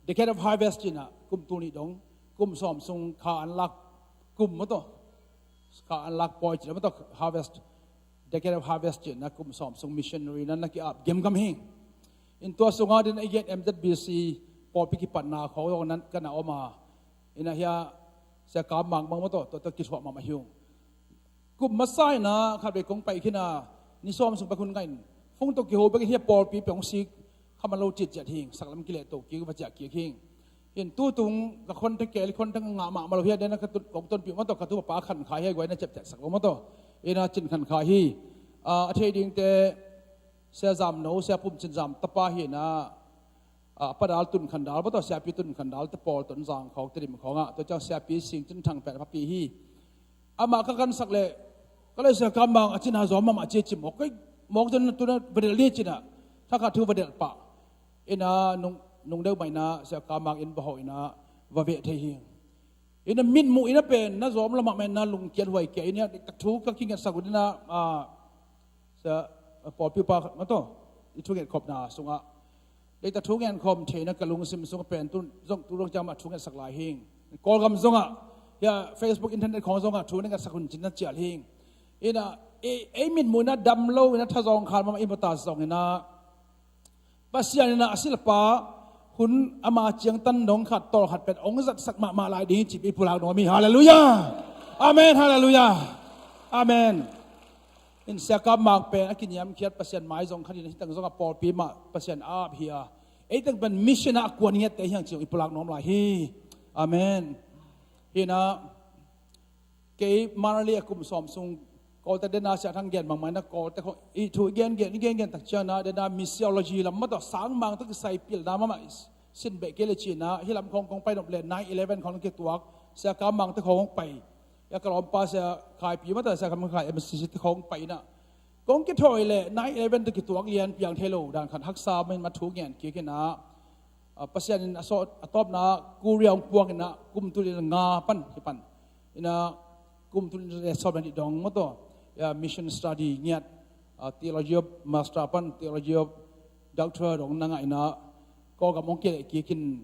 Decade of Harvest cina kum tul nih dong kum sawm sung kha an lak kum mah tawh kha an lak pawi cina mah tawh harvest Decade of Harvest cih na kum sawm sung missionary nan na ki-ap gemgam hi. In tua sungah din a i gen M Z B C pawlpi kipatna khawng zong nan ka na om a. Ina hia Sia Kam Mang bang mah tawh tua tawh kithuah mahmah hi ung. Kum masa ina khat vei kong pai khin a ni sawm sung pai khun ngaih in fung tawh kiho bek in hia pawlpi pia hong sik kha man lo citciat hing saklam kileh to kik va ciah kik hing. In tutung ka khonte keli khonte ngah mahmah lo hi a dena ka tun kong tonpih mah tawh ka tu papa khan kha hi a guai na ciapciat sak lo mah tawh ina cin khan kha hi. A thei dingte Sia Zam No, Sia Pum Cin Zam tapa hi ina a padal tun khan dal mah tawh Siapi tun khan dal te pawl ton zang khawng te dim khawngah tua ciang Siapi Sing Cin Thang pen a papi hi. Amah ka kansak leh ka lei Sia Kam Mang a cina zawm mahmah ci ci mawk kei mawk zon na tuna va delh ni cina thakhat thu va delh pah. Ina nung nung deuh mah ina Sia Kam Mang in va hawh ina va veh thei hi. Ina mitmuh ina pen na zawm lamah mah ina lungkiat huai kia ina deihtak thu ka kingetsak uh ina a Sia pawlpi pa khat mah tawh i thunget khopna sungah deihtak thu ngen khawm theina ka lungsim sungah pen tu zong tu zong ciang mah thungetsak lai hing. Kawlgam zongah hia Facebook internet khawng zongah thu na ngetsak hun cin na cial hing. Ina ei mitmuh ina dam lo ina thazawng khal mahmah i mata zong ina Pasian ina a silpa hun ama ciangtan dong khat tawlkhat pen ong zatsak mahmah lai ding cip i pulak nuam hi. Halleluiah. Amen. Halleluiah. Amen. In Sia Kam Mang pen a kiniamkhiat Pasian mai zong khat in hitang zong a pawlpi mah Pasian a ap hi a eitang pen mission ah a kuan ngiatte hiang ci zong i pulak nuam lai hi. Amen. Hina kei Manali a kum sawm sung Kawlte dena Sia Thang gen bangmah ina Kawlte khong i thu i gen gen i gen gen tak ciangna dena missiology lam mah tawh sang mang tawh kisai pilna mahmah sin beh kei le cina hi lam khong kong pai nop le nine eleven khong kituak Sia Kam Mang te khong kong pai. Ia ka lawmpa Sia Khai Pi mah tawh Sia Kam Khai M C C te khong pai ina Kong kithawi le nine eleven tawh kituak lian piang thei lo dan khat haksa min ma thu ngen kik inah, ah, Pasian in a sawt a tawpna Korea hong puak inah kum tul in nga pan hi pan. Inah kum tul in le sawt na dih dong maw tawh, ya, mission study ngiat, ah, theology of master pan theology of doctor dong na ngah inah Kawlgam hong kileh kik in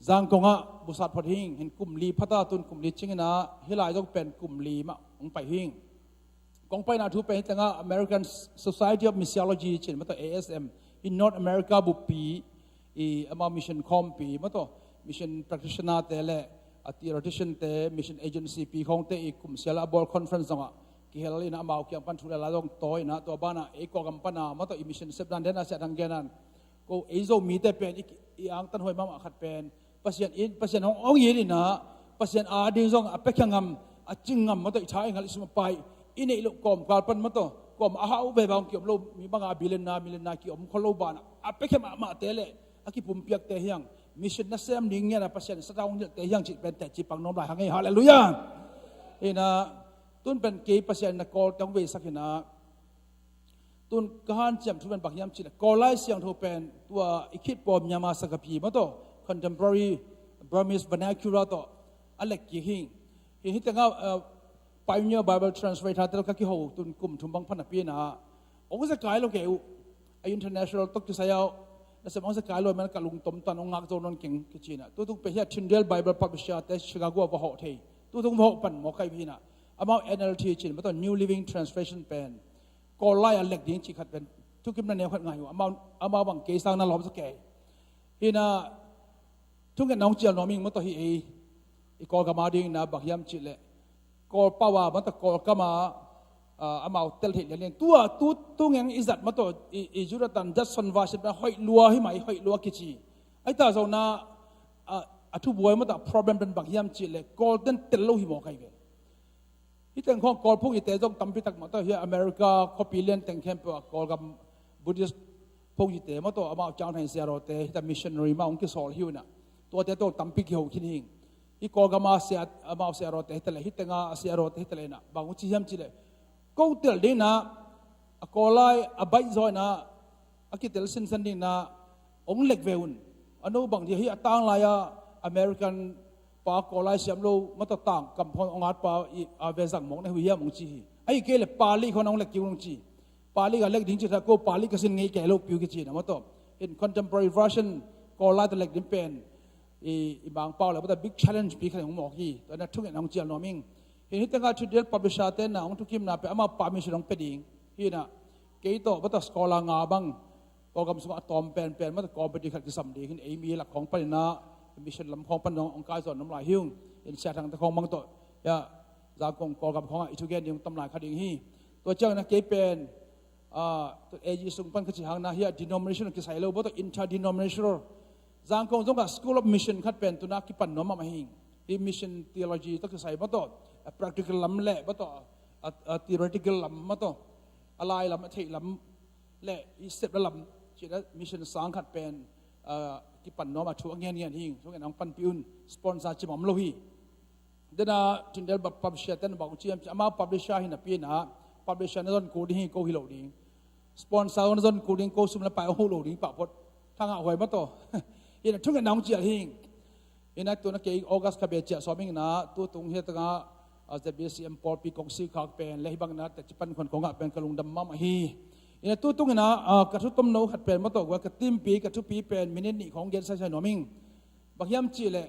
Zangkong ah busat phot hing. Hin kum li phata tun kum li cing inah hih lai zong pen kum li mah hong pai hing. Kong paina thu pen hih tengah American Society of Missiology cin maw tawh, A S M, i North America buppi i amau mission khawmpi maw tawh, mission practitioner te le a theologian te, mission agency pi khawngte i kum sia la a bawl conference zongah kihel inah amau kiang pan thu le la zong tawi inah tua banah ei Kawlgam pana maw tawh i mission sep dan den a siah thang genan ko ei Zomite pen i, i angtan huai mahmah khat pen Pasian in, Pasian hong ong in inah Pasian a ding zong a pekhiang ngam, a cing ngam maw tawh, i tha i ngal i sum a pai i neih loh kawmkal pan maw tawh, kawm a hau ve vang kiom lo, mi banga billionaire millionaire kiom khol lo banah a pekhiam mahmahte le a kipumpiakte hiang mission nasem ding ngiat a Pasian sata hong hilhte hiang cih pen teci pang nuam lai hang ei. Halleluiah. Inah tun pen kei Pasian in a Kawlte hong veisak inah tun ka hanciam thu pen bang hiam cih leh Kawl Lai Siangtho pen tua i khit pawl Myanmar sakapi maw tawh, contemporary Burmese vernacular tawh a lek kik hing. Hi, hih tengah, uh, Pioneer Bible Translator te ka kiho tun kum thum bang pha napi inah hong zekai lo kei uh, a international tawh kisai ah nasem hong zekai lo man ka lungtom tan hong ngak zo nawn keng kici inah. Tutung pen hih a Tyndale Bible Publisher te Chicago ah va hawh thei. Tutung va hawh pan mawk kai hi inah amau N L T cin maw tawh, New Living Translation pen Kawl lai a lek ding cih khat pen thukimna neu khat ngai uh. Amau, amau bang kei sang na lawm sa kei. Hi inah thungetna hong cial nuam ing maw tawh, hi ei i Kawlgam a ding inah bang hiam cih leh Kawl pau a maw tawh Kawlgam a, ah, amau tel theih lianlian tua tu, tu ngeng i zat maw tawh, i, i Jonathan Judson version pen hoih lua hi mai, hoih lua kici. Ahi ta zong inah, ah, a thubuai maw tawh problem pen bang hiam cih leh Kawlten tel lo hi mawk kai ve. Hih teng khawng Kawl phung hite zong tampi tak maw tawh, hih America khuapi lian teng khempeuh ah Kawlgam Buddhist phung hite maw tawh, amau ciang thei siarawte, hih ta missionary mah hong kisawl hi uh inah tuate tawh tampi kiho khin hing. Hih Kawlgam a sia, amau siarawte hita leh, hih tenga a siarawte hita leh inah bang hong ci hiam cih leh ko tel ding inah a Kawl lai a baih zaw inah a kitel sinsen ding inah hong lek ve un. A no bang dia hi a tanglai a American pa Kawl lai siam lo maw tawh tang kam khawng hong at pa i a ve zang mawk na hi uh hiam hong ci hi. Ahi kei leh Pali khawng hong lek kik un hong ci. Pali ka lek ding cih tha ko Pali ka sin ngei kei lo piu kici inah maw tawh. In contemporary version Kawl lai tawh lek ding pen i, i Mangpau le maw tawh big challenge pi khat hong mawk hi. Tua inah thungetna hong cial nuam ing. Hi, hih tengah Tyndale Publisher te inah hong thukimna pen amau permission hong pia ding hi inah kei tawh maw tawh scholar nga bang Kawlgam sungah a tawm penpen maw tawh committee khat kisam ding hi inah ei mi lak khawng pan inah mission lam khawng pan hong, hong kai zawn nuam lai hi ung. In siathangte khawng bang tawh, ya, Zangkong Kawlgam khawngah i thugen ding hong tam lai kha ding hi. Tua ciang inah kei pen, ah, tua A G sung pan ka cih hang inah hih a denomination kisai lo maw tawh, interdenominational. Zangkong zongah School of Mission khat pen tu inah kipan nuam mahmah hi. Hih mission theology tawh kisai maw tawh, a practical lam le maw tawh, a, a theoretical lam maw tawh, a lai lam, a theih lam le i sep la lam cih inah mission sang khat pen, ah, kipan nuam a thu a ngen ngen hi. Thungetna hong panpih un. Sponsor cimawm lo hi. Tua inah Tyndale publisher ten bang hong ci hiam cih leh amau publisher hi napi inah publisher na zon kul ding hi, ko hi lo ding. Sponsor na zon kul ding, ko sum le pai hong huh lo ding pah phot. Thangah huai maw tawh. Hi inah thungetna hong cial hing. Hi inah tu inah kei August kha beh ciah sawm ing inah tutung hih tengah, ah, Z B C M pawlpi kong si khak pen le hih bang inah teci pan khuan kong ngah pen ka lungdam mahmah hi. Hi inah tutung inah, ah, ka thu tomno khat pen maw tawh, ka timpi, ka thupi pen minute nih khawng gen saisai nuam ing. Bang hiam cih leh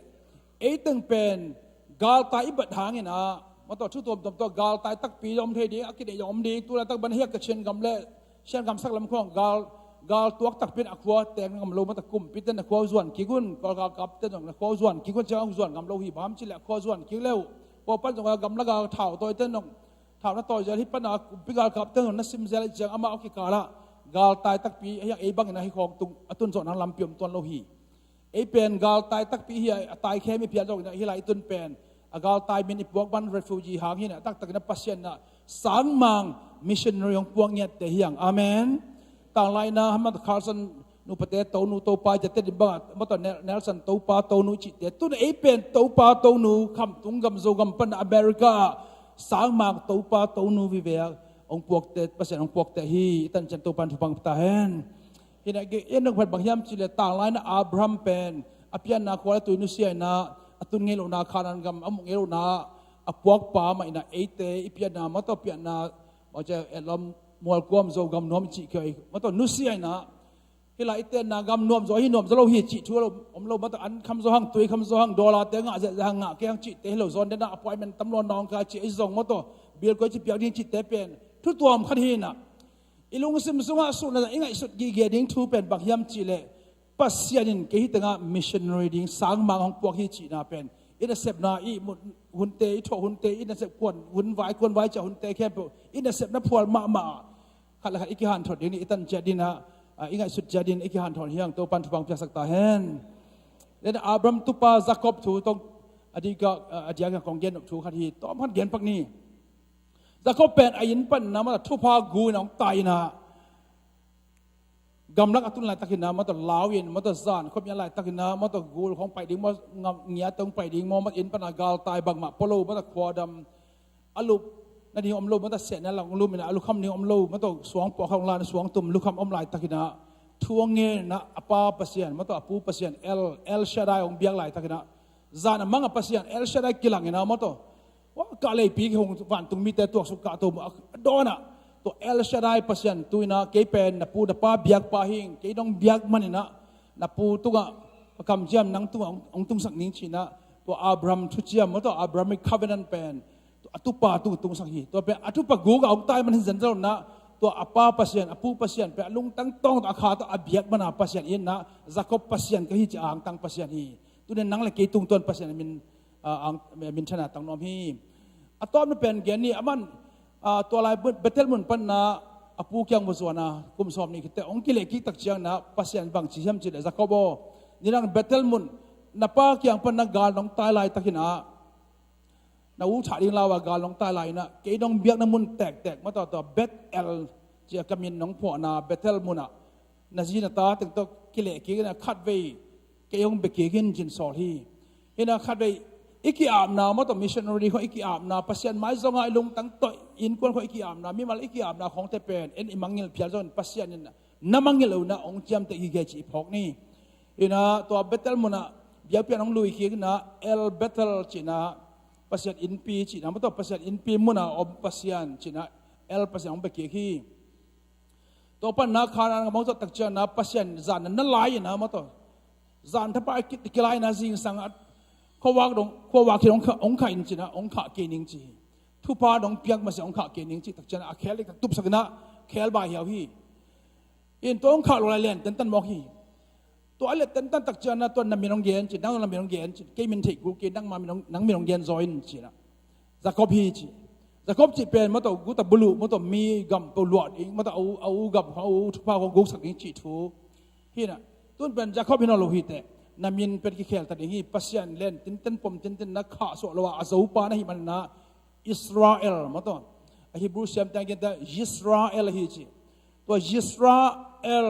ei teng pen galtai i bat hang inah maw tawh, thu tuamtuam tawh galtai takpi zong om thei ding, a kineih zong om ding. Tu laitak ban hiak ka Chin gam le Chin gam sak lam khawng gal, gal tuak takpi in a khua teng ngam lo maw tawh, kumpite in a khua zuan kik un, Kawl galkapte in zong a khua zuan kik un, ciang zuan ngam lo hi. Bang hiam cih leh a khua zuan kik le uh pawlpan zong a gamla gal thau tawi te in zong thau na tawi zel hi pan a, kumpi galkapte in zong na sim zel ahih ciang amau kikal ah galtai takpi a hiang ei bang inah hih khawng tung a tun zawh nang lampi om tuan lo hi. Ei pen galtai takpi hi a, a taikhem i phial zong inah hih lai i tun pen a galtai min i puak ban refugee hang hi inah, a taktak inah Pasian inah sangmang missionary hong puak ngiatte hi hang. Amen. Tanglai inah Hamad Carson nupate tonu topa i ciate ding bangah maw tawh, Nel-, Nelson topa tonu i cihte, tu inah ei pen topa tonu, khamtung gam Zogam pan America ah sangmang topa tonu vive a hong puakte, Pasian hong puakte hi. I tancian Topan thupha pia ta hen. Hi na, gen nop khat bang hiam cih leh, tanglai na Abraham pen a pianna khua le tui nusia in ah, a tun ngei lohna Kanaan gam a muh ngei lohna a puakpa mah in ah, eite i pianna, mawtaw pianna, mawtaw etlawm, mualkuam, Zogam nuam cih kei, mawtaw nusia in ah, hi lai i tenna gam nuam zaw hi, nuam zaw lo hi cih thu a lo, om lo, mawtaw an kham zaw hang, tui kham zaw hang, dollar te ngah zia, zia hang, ngah kei hang cihte hi lo, zawn den ah appointment tam lo, nawngkai cih, ei zong mawtaw bill koi ci piak ding cihte pen thu tuam khat hi in ah, i lungsim sungah suhna i ngaihsut gige ding thu pen bang hiam cih leh, Pasian in kei hi tengah missionary ding sangmang hong puak hi cihna pen, i nasepna, i ihmut hunte, i thawh hunte, i nasep kuan hun vai, kuan vai ciah hunte khempeuh, i nasepna phual mahmah ah khat le khat i kihanthawn ding, i tan ciat ding ah, ah, i ngaihsut ciat ding, i kihanthawn hi hang. Topan thupha piaksak ta hen. Then Abraham tupa Jacob thu tawh a diak ah, ah, a diak ah kong gen nop thu khat hi, tawm khat gen pak ni. Jacob pen a inn pan in ah, mawtaw thupha gu in ah hong tai in ah, gamlak a tun laitakin ah, mawtaw lau in, mawtaw zan khawm in ah laitakin ah, mawtaw gul khawng pai ding maw, ngam ngiat khawng pai ding maw, mawtaw inn pan ah galtai bangmah pua lo, mawtaw khuadam, a lup nading om lo, mawtaw sehna lang lum in ah, a lukham ding om lo, mawtaw suang puak khawng lan, suang tum lukham om laitakin ah, thu a ngen in ah, a pa Pasian, mawtaw a pu Pasian, El, El Shaddai hong biak laitakin ah, zan a mang a Pasian El Shaddai kilang in ah, mawtaw, wa, kah leipi kihong, vantung mite tuaksuk kah to, a dawn ah, tua El Shaddai Pasian tu in ah, kei pen na pu na pa biakpa hi ing, kei nong biak man in ah, na pu tungah ka kamciam, nang tungah hong, hong tungsak ning ci in ah, tua Abraham thuciam, mawtaw Abrahamic covenant pen a tupa tung tungsak hi. Tua pen a tupa guk ah hong tai man hi zenzen lo in ah, tua a pa Pasian, a pu Pasian pen a lungtang tawng tawh, a kha tawh a biak man a Pasian in ah, Jacob Pasian ka hi ci a hong tang Pasian hi. Tuni in nang le kei tungtawn Pasian min, ah, hong, minthanna tang nuam hi. A tawpna pen gen ni, aman, ah, tua lai Bethel mun pan in ah a pu kiang va zuan a, kum sawmnih khit teh hong kileh kik tak ciangin ah, Pasian bang ci hiam cih leh, Jacob aw, nidang Bethel mun na pa kiang pan in ah gal nong tai laitakin ah, na u thah ding lau a gal nong tai lai in ah, kei nong biakna mun tektek, mawtaw tua Bethel ci a ka min nong phuahna Bethel mun ah na zi na ta teng tawh kileh kik in ah, khatvei kei hong bia kik in ci in sawl hi. Hi in ah khatvei i ki-apna, mawtaw missionary khawng i ki-apna, Pasian mai zong ah i lungtang tawh, innkuan khawng i ki-apna, mimal i ki-apna khawngte pen en i mangngilh phial zongin, Pasian in na mangngilh lo in ah hong ciamteh gige cih i phawk ni. Hi in ah tua Bethel mun ah biakpiakna hong lui kik in ah, El Bethel ci in ah, Pasian innpi ci in ah, mawtaw Pasian innpi mun ah om Pasian ci in ah, El Pasian hong bia kik hi. Tua pan in ah Kanaan gam hong zawh tak ciangin ah, Pasian zan na na lai in ah, mawtaw zan thapai ki, kilai in ah, zingsang ah khuavak dong, khuavak hi dong hong kha, hong kha in ci in ah, hong khah kei ning ci hi. Thupha dong piak masiah hong khah kei ning cih tak ciangin ah, a khel diktak tupsak in ah khel bai hiau hi. In tua hong khah lo lai len tentan mawk hi. Tua a let tentan tak ciangin ah, tua na min hong gen ci, nang na min hong gen ci, kei min theih kul kei, nangma min hong, nang min hong gen zaw in ci in ah, Jacob hi ci. Jacob cih pen mawtaw guta buluh, mawtaw mi gam to luah ding, mawtaw a u, a u gam, a u thupha khawng guksak ding cih thu hi in ah. Tun pen Jacob hi nawn lo hi teh, na min pen kikhel ta ding hi. Pasian len tinten, pom tinten, na khahsuah lo a, a zopa na hih man in ah, Israel, mawtaw a Hebrew siamte in ah, Yisrael hi ci. Tua Yisrael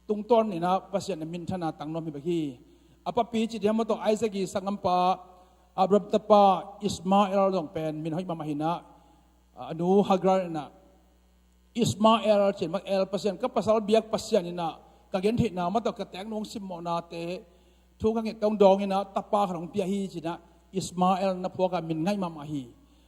tungtawn in ah Pasian na minthanna tang nuam hi bek hi. A papi cih diam, mawtaw Isaac i sanggampa, Abraham tapa Ismael zong pen min hoih mahmah hi in ah, a nu Hagar in ah, Ismael ci in, mawtaw El Pasian, ka pasal biak Pasian in ah ka gentheihna, mawtaw ka teek nung simmawhnate, thu ka nget tawh hong dawng in ah, tapa khat hong pia hi ci in ah, Ismael na phuak a, min ngaih mahmah hi.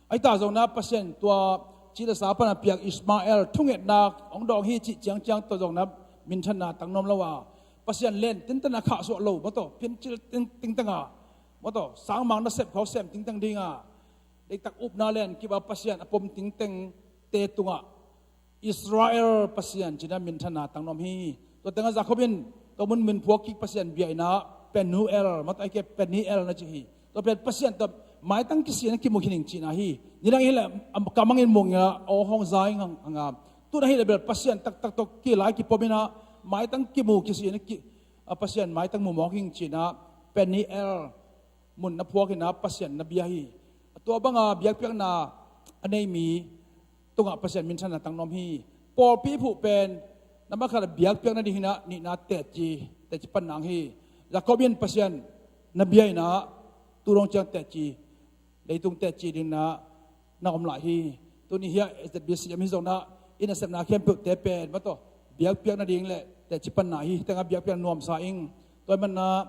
Ahi ta zong in ah, Pasian tua ci le sa pan a piak Ismael thungetna hong dawng hi cih ciangciang tawh zong in ah, minthanna tang nuam lo a, Pasian len tinten a khahsuah lo, mawtaw piancil ting, tingteng a, mawtaw sangmang nasep khawng sem tingteng ding a, deihtak upna len kip a, Pasian a pom tingtengte tungah Israel Pasian ci in ah minthanna tang nuam hi. Tua tengah Jacob in tua mun min phuak kik Pasian bia in ah, Penuel, mawtaw ahih kei leh Peniel na ci hi. Tua pen Pasian tawh maitang kisi in ah kimu khin ing cihna hi. Nidang hi leh, am, ka mang in mung in ah, aw hong za ing hang, hang a. Tu in ah hi leh bel Pasian taktak tawh kilai kipom in ah, maitang kimu kisi in ah ki, a, Pasian maitang mu mawk ing ci in ah, Peniel mun na phuak in ah Pasian na bia hi. Tua bang a biakpiakna a nei mi tungah Pasian minthanna tang nuam hi. Pawlpi phuh pen, nambat khat a biakpiak nading hi in ah, nihna teci, teci panna hi. Jacob in Pasian na bia in ah, tu dong ciang teci, leitung teci ding in ah na om lai hi. Tuni hiah Z B C M hi zongin ah i nasepna khempeuhte pen mataw biakpiak nading le teci panna hi. Hih tengah biakpiak nuamsa ing. Tua ahih manin ah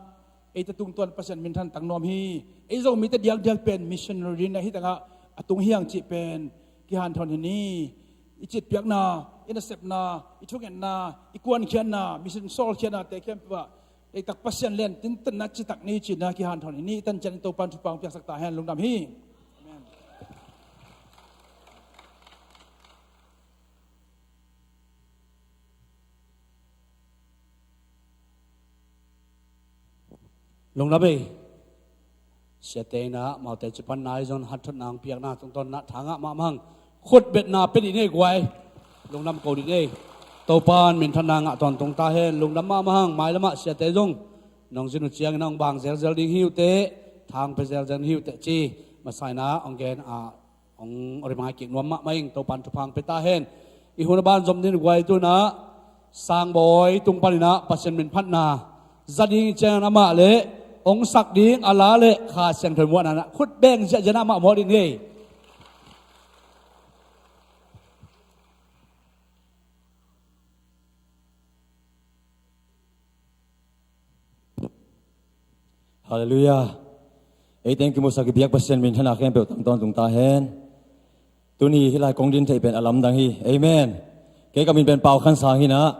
eite tungtawn Pasian minthan tak nuam hi. Ei Zomite diakdiak pen missionary ding na hih tengah a tung hi hang cih pen kihanthawn hi ni. I citpiakna, i nasepna, i thungetna, i kuankhiatna, mission sawlkhiatnate khempeuh ah ei tak Pasian lian tinten na citak ni cih na kihanthawn hi ni. I tan ciangin Topa'n thupha hong piaksak ta hen. Lungdam hi. Amen. Lungdam ei. Siate in ah amaute cipanna i zon hanthotna hong piakna tungtawn in ah tha ngah mahmah hang. Khutbetna pia dih ni ei guai. Lungdam ko dih ni ei. Topa'n minthanna ngah tawntung ta hen. Lungdam mahmah hang. Mailam ah siate zong nong zin uh ciangin ah hong bang zelzel ding hi uh teh, tha hong pia zelzel hi uh teh ci masa in ah hong gen ah hong remind kik nuam mahmah ing. Topa'n thupha hong pia ta hen. I hun a ban zom ding guai. Tu-in ah Sangbawi tung panin ah Pasian minphatna za ding i ciangin amah le hong sak ding a la le Kha Siangtho muahna in ah khut beng ziahziah in ah amah muah dih ni ei. Halleluiah. Ei teng kimusak i biak Pasian minthanna khempeuh tang tawntung ta hen. Tuni hih lai kong din theih pen a lamdang hi. Amen. Kei ka min pen Pau Khan Sang hi in ah,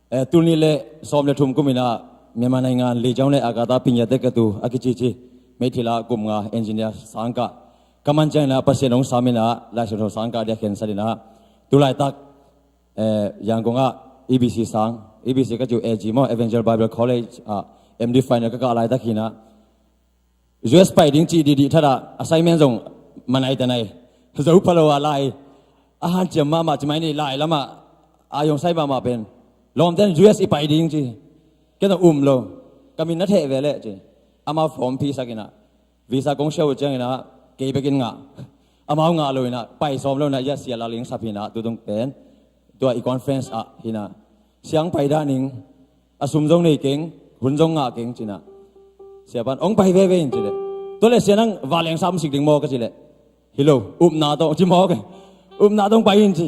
eh, tul nih le sawm le thum kum in ah Myanmar naingan Lijaung le Agatha Pingyate Katu a kicici Meithil ah kum nga engineer sang kah ka man ciangin ah Pasian hong sam in ah Lai Siangtho sang kah ding a khensat in ah tu laitak eh, Yangon ah E B C sang, E B C ka ci uh A G maw, Evangel Bible College ah M D final ka kah laitak hi in ah U S pai ding cih dihdih that ah assignment zong manai tanai zo pha lo a lai a hanciam mahmah ci mai ni. Lai lamah a yong sai mahmah pen lawmte in U S i pai ding ci. Kei zong um lo. Ka min na theh ve leh ci. Amau form phi sak in ah visa kong siau uh ciangin ah kei bekin ngah. Amau ngah lo in ah pai sawm lo in ah, ya, Sia Lal Ing Sap hi in ah, tutung pen tua i conference ah hi in ah, siang pai dah ning, a sum zong nei keng, hun zong ngah keng ci in ah, Sia pan hong pai veve in ci leh, tua leh Sia nang vanleng sam sik ding maw ka ci leh, hi lo, upna tawh ci maw ke, upna tawh hong pai in ci.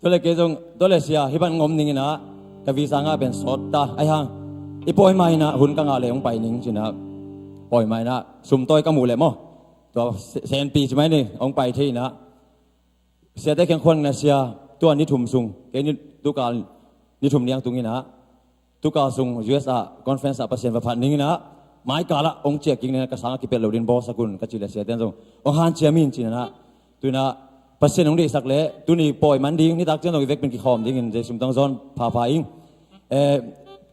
Tua leh kei zong, tua leh Sia, hih bang hong om ning in ah, ka visa ngah pen sawt ta, ahih hang i pawimah in ah hun ka ngah leh hong pai ning ci in ah, pawimah in ah sum tawi ka muh leh maw, tua se-, senpi ci mai ni, hong pai thei in ah. Siate kiang khua-in ah, Sia, tua ni thum sung, kei ni tukal ni thum niang tung in ah, tukal sung U S ah conference ah Pasian va phat ning in ah, mai kal ah hong ciah kik ning in ah, ka sang ah kipelh lo ding bawlsak un ka ci leh Siate in zong hong hanciam in ci in ah, tu in ah Pasian hong deihsak leh tuni pawi man ding, nitak ciang zong i vekpi in kikhawm dingin Jesu min tawh zawn phapha ing. Eh,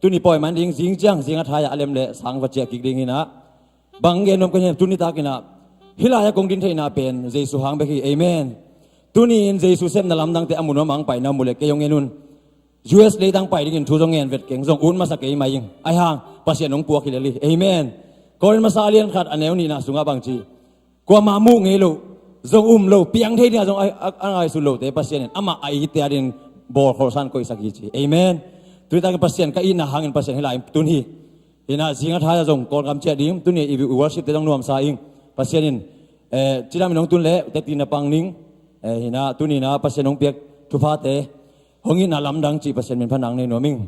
tuni pawi man ding, zing ciang, zing a thai ah a lem leh sang va ciah kik ding hi in ah, bang gen nuam ka hiam, tuni tak in ah hih lai ah kong din theihna pen Jesu hang bek hi. Amen. Tuni in Jesu sepna lamdangte a mu nuam a hong paina mu leh kei hong en un. U S leitang pai dingin thu zong ngen vet keng, zong ut masa kei mai ing. Ahih hang Pasian hong puak hi lel hi. Amen. Korin masa a lian khat a neu nihna sungah bang ci, kuamah muh ngei loh, zong um lo, piang thei dingah zong a, a, a ngaihsut lote Pasian in amah a itte adingin bawlkholhsa in koihsak hi ci. Amen. Tuni takin Pasian ka itna hangin Pasian hih lai in tun hi. Hi in ah zing a thai ah zong Kawlgam ciah ding, tuni i worship te zong nuamsa ing. Pasian in, eh, cidam in hong tun leh teci na pang ning. Eh, hi in ah tuni in ah Pasian hong piak thuphate, hong itna lamdang cih Pasian min phatna nei nuam ing.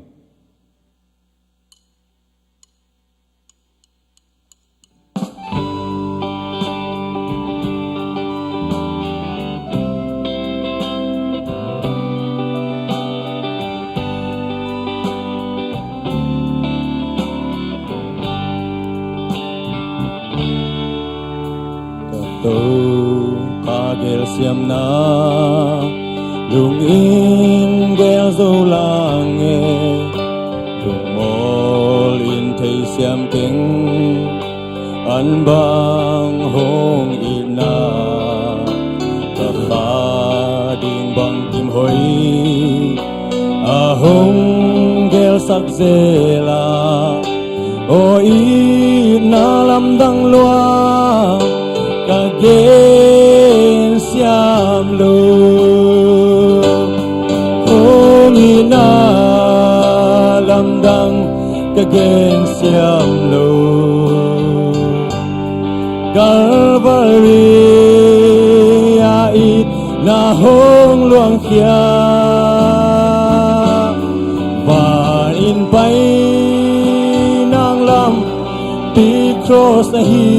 Ka Topa gelsiamna lungin gel zo lang e, lungmawl in theisiam keng, an bang hong itna ka kha ding bang kim hoih a hong gelsak zel a, aw itna lamdang lua ka gensiam lo. Hong itna lamdang ka gensiam lo. Calvary a it Na hong luangkhia, van in pai nang lampi cross ahi.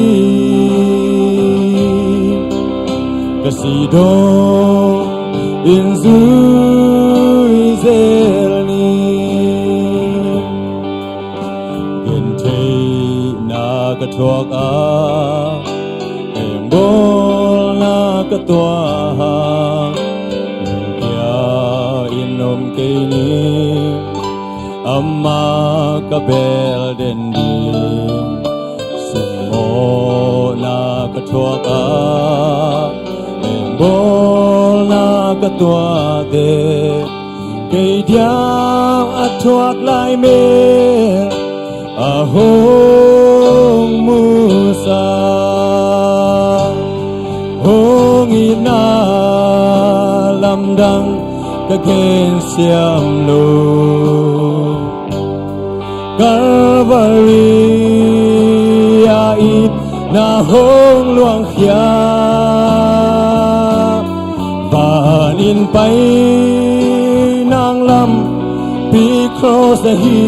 Ka si dong in zui zel ni. Gentheihna ka thuak a, engbawlna ka tuah a, nungkia in om kei ni. Amah ka bel den ding, simmawhna ka thuak a, engbawlna ka tuah ding. Kei diang a thuak lai mel a hong musa, hong itna lamdang ka gensiam lo. Calvary ah itna hong luangkhia, van in pai nang lampi cross ahi.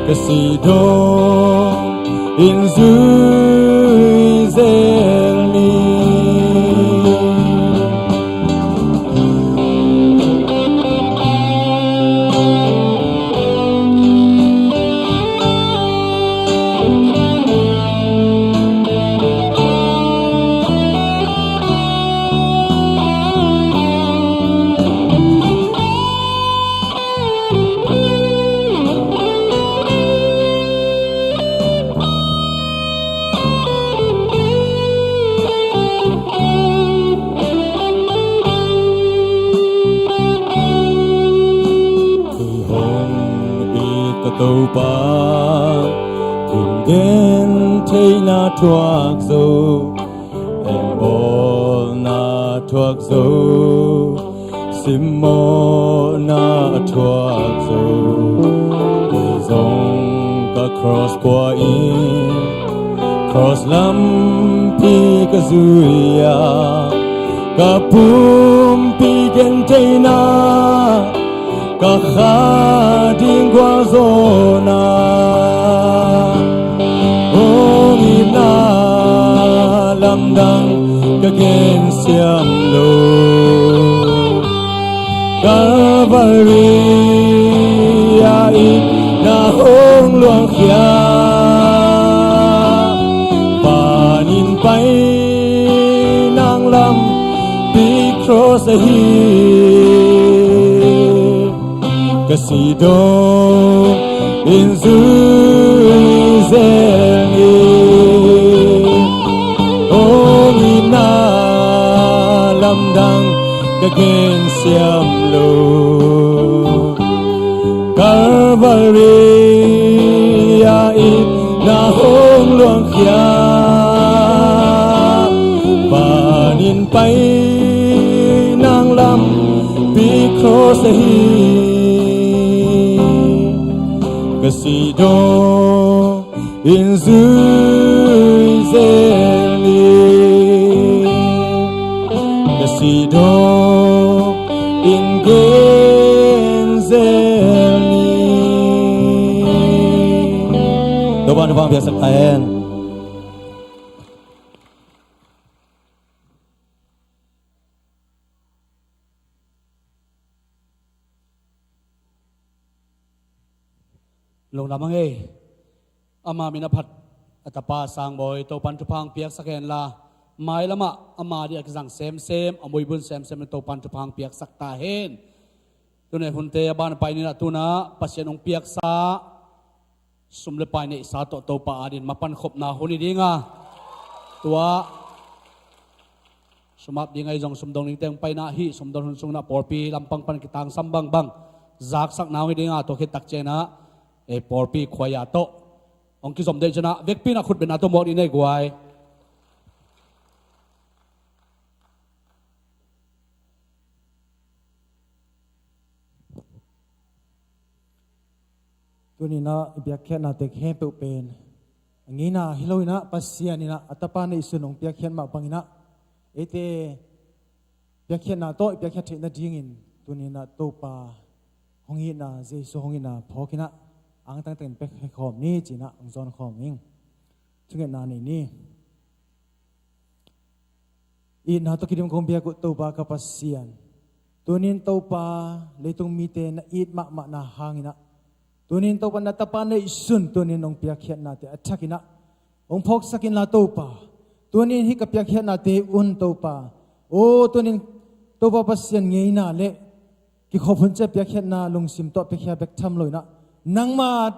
Ka si dong in zui zel ni. Kei hong it ka Topa, kum gentheihna thuak zo, engbawlna thuak zo, simmawhna a thuak zo. Kei zong ka cross kua in, cross lampi ka zui a, ka pumpi gentheihna ka kha ding gualzawhna. Hong itna lamdang ka gensiam lo. Calvary ah itna hong luangkhia, van in pai nang lampi cross ahi. Ka si dong in zui zel ni. Hong itna lamdang ka gensiam lo. Calvary ah itna hong luangkhia, van in pai nang lampi cross ahi. Ka si dong in zui zel ni. Ka si dong in gen zel ni. Topa'n thupha piaksak ta hen. Lungdam a ngei. Ama min a phat a tapa Sangbawi Topa'n thupha piaksak hen la, mailamah ama ding a kizang semsem, a muibun semsem Topa'n thupha piaksak ta hen. Tuni hunte a ban pai ni a, tuna Pasian hong piaksa sum le pai neihsa tawh Topa adingin mapan khopna hun hi ding a, tua sum ap ding ahi zong sumdong dingte hong paina hi. Sumdong hun sungin ah pawlpi lampang pan kitangsam bangbang zaksakna hong hi ding a, tua khit tak ciangin ah, eh, pawlpi khuaia tawh hong kizom ding ahih ciangin ah vekpi in ah khutbetna tawh muak ding nei guai. Tuni-in ah i biakpiaknate khempeuh pen a ngeina hi lo-in ah, Pasian in ah a tapa neihsun hong piakkhiat mah bangin ah, Eite piakkhiatna tawh i piakkhiat theih nadingin tuninah Topa hong itna, Jesu hong itna phawkinah angtangtangin piakkhiat khawm ni cinah hong zawn khawm ing. Thungetna nei ni. Itna tawh kidim kong biak uh Topa ka Pasian, tunin Topa leitung mite na it mahmahna hanginah tunin Topa na tapa neihsun tunin hong piakkhiatnate a thakinah hong phawksak inla Topa, tunin hih ka piakkhiatnate un Topa, aw tunin Topa Pasian ngeina le kikhop hun ciang piakkhiatna lungsim tawh piakhia bek tham loinah nangma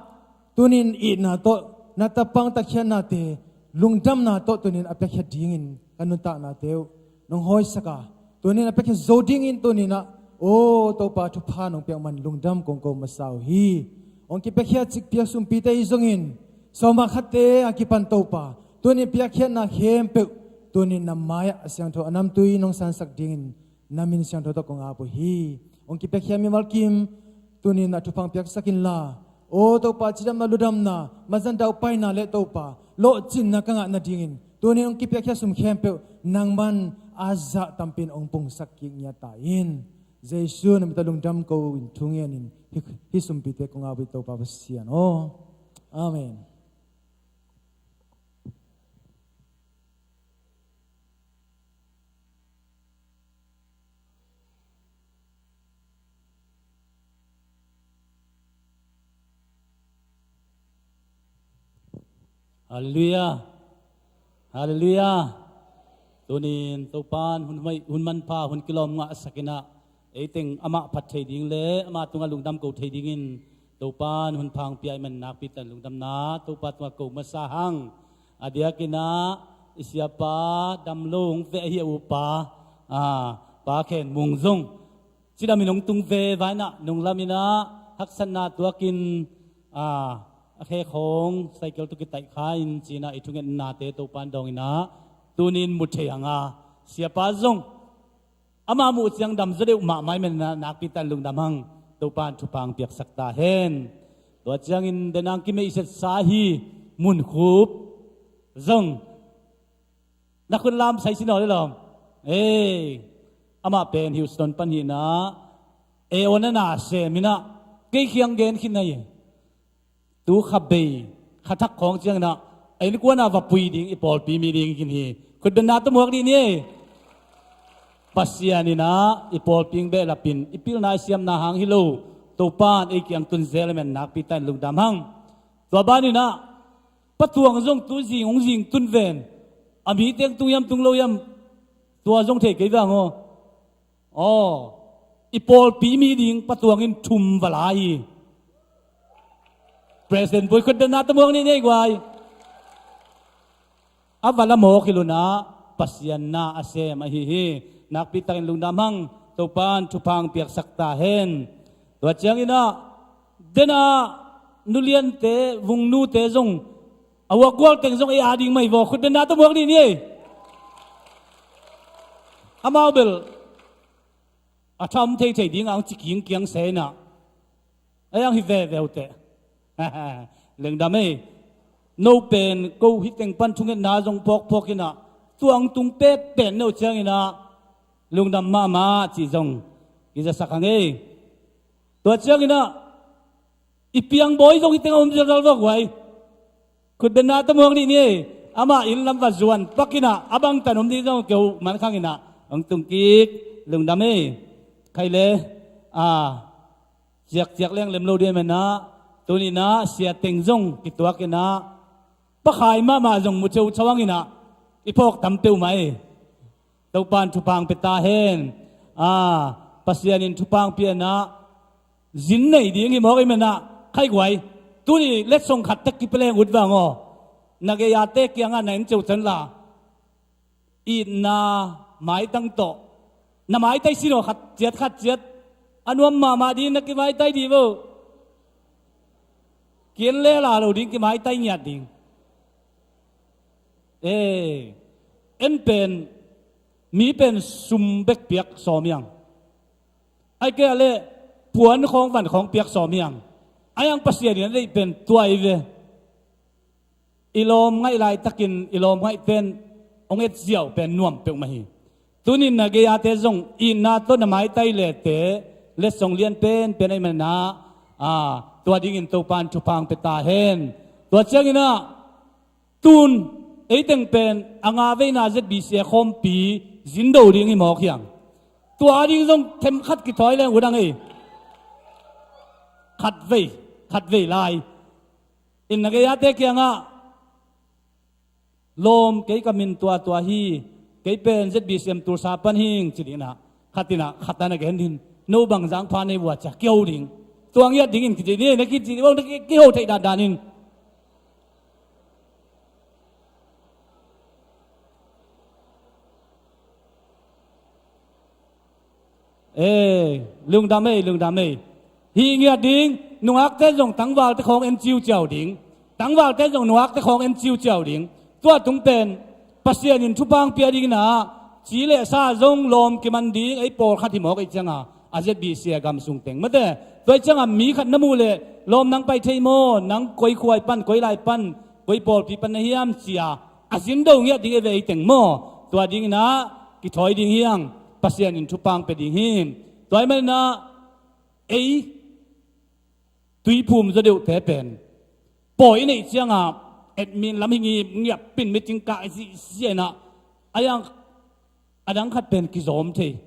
tunin itna tawh na tapang tatkhiatnate lungdamna tawh tunin a piakhia dingin ka nuntaknate uh nong hawisaka, tunin a piakhia zo dingin tuninah aw Topa thupha nong piak man lungdam kong ko masa uh hi. Hong kipiakhia cikpiak sumpite i zongin sawma khatte a kipan Topa tunin piakkhiatna khempeuh tunin na mai-ah a siangtho a namtui nong sansak dingin na min siangtho tawh kong ap uh hi. Hong kipiakhia mimal kim tunin a thupha hong piaksak inla aw Topa cidamna ludamna mazan daupaina le Topa lawhcinna ka ngah nadingin tunin hong kipiakhia sum khempeuh nangman a zah tampin hong pungsak kik ngiat ta in. Jesu na min tawh lungdam ko in thungenin hih, hih sumpite kong ap uh hi Topa Pasian aw. Amen. Halleluiah. Halleluiah. Tunin Topan hun, hun manpha hun kilawm ngahsak inah eiteng amah phat thei ding le amah tungah lungdam ko thei dingin Topan hun pha hong pia i man nakpi tan lungdamna Topa tungah ko masa hang. A diakinah i siapa dam lo hong veh ahi a upa, a, Pa Khen Mung zong cidamin hong tung ve vainah nunglaminah haksatna tuakin, a, a khe khawng cycle tawh kitaih kha in cinah i thungetnate Topan dawnginah tunin mu thei hanga siapa zong ama muh ciang dam zaw deuh mahmah i menah nakpi tan lungdam hang. Topan thupha hong piaksak ta hen. Tua ciangin denang kimeihsetsa hi Mun Khup zong na khut lam sai sin aw le lawm. Ei, amah pen Houston pan hinah ei aw na na sem inah kei khiang gen khin na hi. Tu kha bei kha thak khawng cianginah a innkuana va pui ding i pawlpi mi ding khin hi. Khutbenna tawh muak dih ni ei. Pasian inah i pawlpi hong behlapin i pilna i siamna hang hi lo Topan ei kiang tun zel i man nakpi tan lungdam hang. Tua baninah Pa Tuang zong tu zing hong zing tun ven. A mi teng tung hiam tung lo hiam tua zong thei kei vang aw. Aw, i pawlpi mi ding Pa Tuang in thum va la hi. President Boi khutbenna tawh muak ni nei guai. A va la mawk hi lo inah Pasian na a sem ahi hi. Nakpi takin lungdam hang. Topan thupha hong piaksak ta hen. Tua cianginah denah nuliante vungnute zong a uak gual teng zong ei a ding mai vaw khutbenna tawh muak dih ni ei. Amau bel a tham theithei dingah hong ci kingkiang se inah ei ang hi veve uh teh. Lengdam ei. No pen ko hi teng pan thungetna zong phawkphawk inah tuang tung petpet no cianginah lungdam mahmah cih zong i zasak hang ei. Tua cianginah i piangbawi zong hi teng a om zialzal vak uai. Khutbenna tawh muak dih ni ei. Amah inn lam va zuan pakinah a bangtan om dih zong keu man khanginah hong tung kik lungdam ei. Khai le a ciakciak lenglem lo dih menah tuninah sia teng zong kituakinah pakhai mahmah zong mu ceucau hanginah i phawk tam peuhmah ei. Topan thupha hong pia ta hen. A, Pasian in thupha hong pianah zin nei ding hi mawk i menah khai guai. Tuni letsong khat tek kipia leng ut vang aw. Na gei-ate kiangah na en ceucan la itna maitang tawh na maitai sin aw khat ciat khat ciat. A nuam mahmah ding na kimaitai dih vo. Kian lela lo ding kimaitai ngiat ding. Ee, en pen mi pen sum bek piak sawm hiang. Ai kei a leh puan khawng van khawng piak sawm hiang. Ai ang Pasian in a deih pen tuai ve. I lawm ngaih laitakin i lawm ngaih pen hong et ziau pen nuam peuhmah hi. Tunin na gei-ate zong itna tawh na maitai lete letsong lian penpen ahih manin ah, tua dingin Topan thupha hong pia ta hen. Tua ciangin ah, tun ei teng pen a nga veina Z B C a khawmpi zindo ding hi mawk hiang. Tua ding zong themkhat kithawi leng uh dang ei. Khat vei, khat vei lai. In na gei-ate kiangah, lawm, kei ka min tuatua hi, kei pen Z B C M Tulsa pan hing, ci ding in ah, khat in ah, khat a na gen ding, no bang zangpha nei vua cia kiho ding. Tua ngiat dingin kici ding, na kici ding, na ki-, kiho theih dandan in. Ee, lungdam ei, lungdam ei. Hih ngiat ding, nungakte zong tangvalte khawng en ciuciau ding. Tangvalte zong nungakte khawng en ciuciau ding. Tua tung pen, Pasian in thupha hong pia ding in ah, ci le sa zong lawm kiman ding, ei pawlkhat hi mawk ei ciangah, a Z B C a gam sung teng. Mate, tua ei ciangah mi khat na muh leh, lawm nang pai thei maw, nang koi khua i pan, koi lai pan, koi pawlpi pan na hiam cia, a zindo ngiat ding ei ve ei teng maw. Tua ding in ah, kithawi ding hiang, Pasian in thupha hong pia ding hi. Tua ahih manin ah, ei tuiphum zaw deuhte pen, pawi i neih ciangah, admin lam hi ngimngiap pin meeting kah zihziah in ah, a yang a dang khat pen kizawm thei.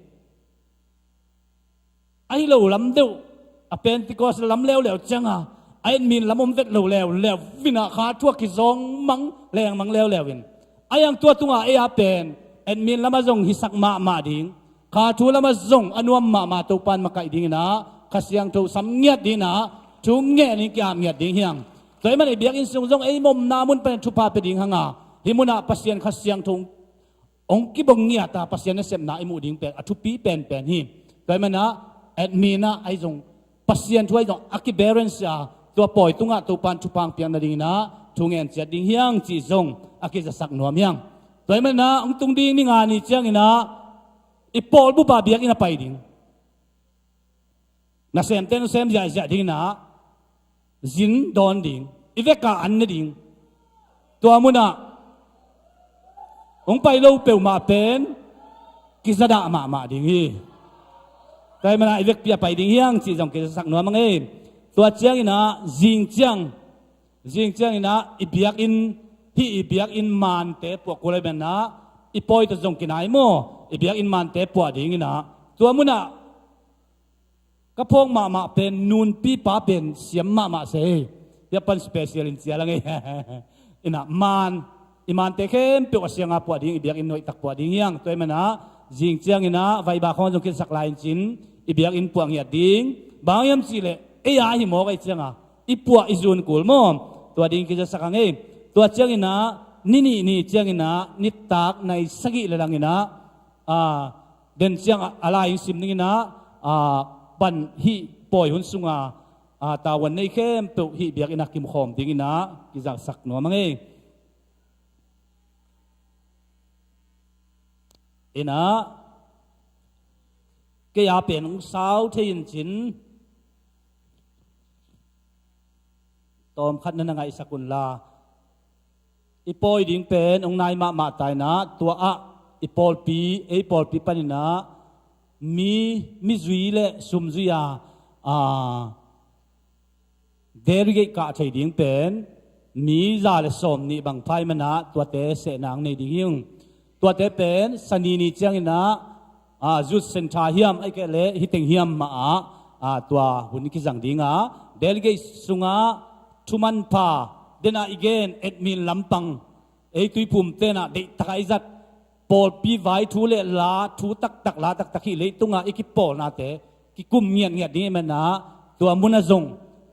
Ahi lo lam deuh, a Pentecost lam leuleu ciangah, a admin lam om vet lo leuleu in ah kha thu a kizawng mang lengmang leuleu in. A yang tua tungah ei a pen, admin lamah zong hisak mahmah ding, kha thu lamah zong a nuam mahmah Topan makaih ding in ah, Kha Siangtho sam ngiat ding in ah, thu ngen in ki-ap ngiat ding hiang. Tua ahih manin ei biakinn sung zong ei omna mun panin thupha pia ding hang a, hih munah Pasian Kha Siangtho hong kibang ngiat a, Pasian nasepna i muh ding pen a thupi penpen hi. Tua ahih manin ah, admin ah ei zong, Pasian thu ei zong a kibalance a, tua pawi tungah Topan thupha hong piak nading in ah, thu ngen ciat ding hiang cih zong a kizasak nuam hiang. Tua ahih manin ah, hong tung ding ni nga ni ciangin ah, i pawlbup ah biakinn a pai ding. Nasemte nasem ziahziah ding in ah, zin dawn ding, i vek ah an ne ding. Tua munah hong pai lo peuhmah pen kizadah mahmah ding hi. Tua ahih manin ah i vekpi a pai ding hiang cih zong kizasak nuam hang ei. Tua ciangin ah, zing ciang, zing ciangin ah, i biakinn, hih i biakinn mante puah kul ahih manin ah, i pawi tawh zong kinai maw, i biakinn mante puah ding in ah, tua munah ka phawk mahmah pen, nunpipa pen siam mahmah se hi. Hih a pan special in cial a ngei. In ah, man, i mante khempeuh a siang a puah ding, i biakinn hoihtak puah ding hiang. Tua ahih manin ah, zing ciangin ah, vaiba khawng zong kizasak lai in cin, i biakinn puah ngiat ding. Bang hiam cih leh, ei a hi mawk ei ciangah, i puah i zun kul maw. Tua ding kizasak hang ei. Tua ciangin ah, ni nih ni ciangin ah, nitak nai sagih le lang in ah, a, den ciang a, a lai in sim ning in ah, a, pan hih pawi hun sungah, a, tavuan nei khempeuh hih biakinn ah kimkhawm ding in ah, kizasak nuam hang ei. In ah, kei a pen hong sau thei in cin, tawmkhat na na ngaihsak un la. I pawi ding pen hong nai mahmah ta in ah, tua ah i pawlpi, ei pawlpi panin ah, mi, mizui le sumzui a, a, delegate kah thei ding pen mi za le sawmnih bang pha ahih manin ah, tuate sehna hong nei ding hi ung. Tuate pen Sani ni ciangin ah, a, Youth Centre hiam, ahih kei leh hih teng hiam mah ah, a, tua hun kizang ding a, delegate sungah thumanpha, den ah i gen admin lampang, ei tuiphumte in ah deihtak a i zat, pawlpi vai thu le la, thu taktak, la taktak hih leitungah i kipawlnate kikum ngiatngiat ding ahih manin ah, tua munah zong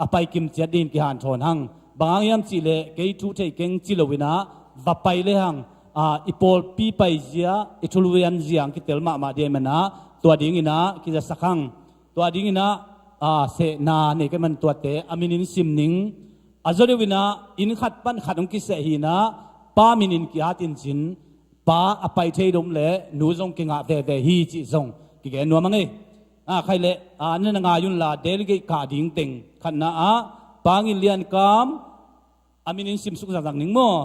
a paikim ciat dingin kihanthawn hang. Bang hang hiam cih leh, kei thu thei keng ci lo in ah, va pai le hang, a, i pawlpi paizia, i thulu zianzia hong kitel mahmah ding ahih manin ah, tua ding in ah kizasak hang. Tua ding in ah, a, sehna nei ka hih manin tuate a minin sim ning. A zaw deuh in ah, inn khat pan khat hong kiseh hi in ah, pa minin ki-at in cin, pa a pai thei dom leh nu zong kingah veve hi cih zong kigen nuam hang ei. A, khai leh, a, na na ngai un la, delegate kah ding teng khatna ah, Pa Ngin Lian Kam, a minin simsuk zakzak ning maw.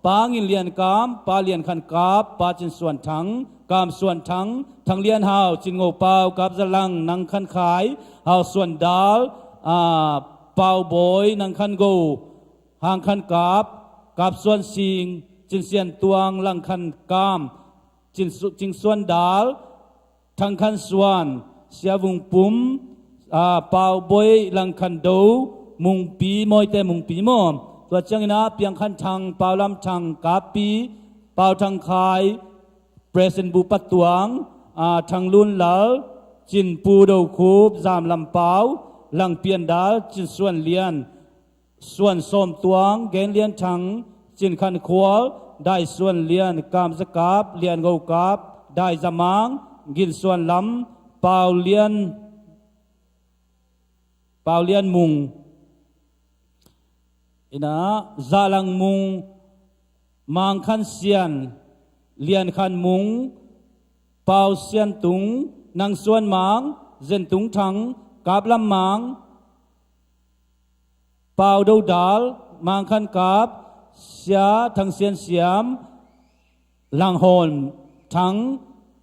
Pa Ngin Lian Kam, Pa Lian Khan Kap, Pa Cin Suan Thang, Kam Suan Thang, Thang Lian Hau, Cin Ngo Pau, Kap Za Lang, Nang Khan Khai, Hau Suan Dal, aa, Pau Bawi, Nang Khan Go, Hang Khan Kap, Kap Suan Sing, Cin Sian Tuang, Lang Khan Kam, Cin Su-, Cing Suan Dal, Thang Khan Suan, Sia Vung Pum, aa, Pau Bawi, Lang Khan Do, Mung Pi, Mawite Mung Pi maw. Tua ciangin ah Piang Khan Thang, Pau Lam Thang, Kap Pi, Pau Thang Khai, President Bu Pa Tuang, aa, Thang Lun Lal, Cin Pu Do Khup, Zam Lam Pau, Lang Pian Dal, Cin Suan Lian, Suan Sawm Tuang, Gen Lian Thang, Cin Khan Khual, Dai Suan Lian, Kam Za Kap, Lian Ngo Kap, Dai Za Mang, Gin Suan Lam, Pau Lian, Pau Lian Mung, in ah, Za Lang Mung, Mang Khan Sian, Lian Khan Mung, Pau Sian Tung, Nang Suan Mang, Zen Tung Thang, Kap Lam Mang, Pau Do Dal, Mang Khan Kap, Sia Thang Sian Siam, Lang Hawn Thang,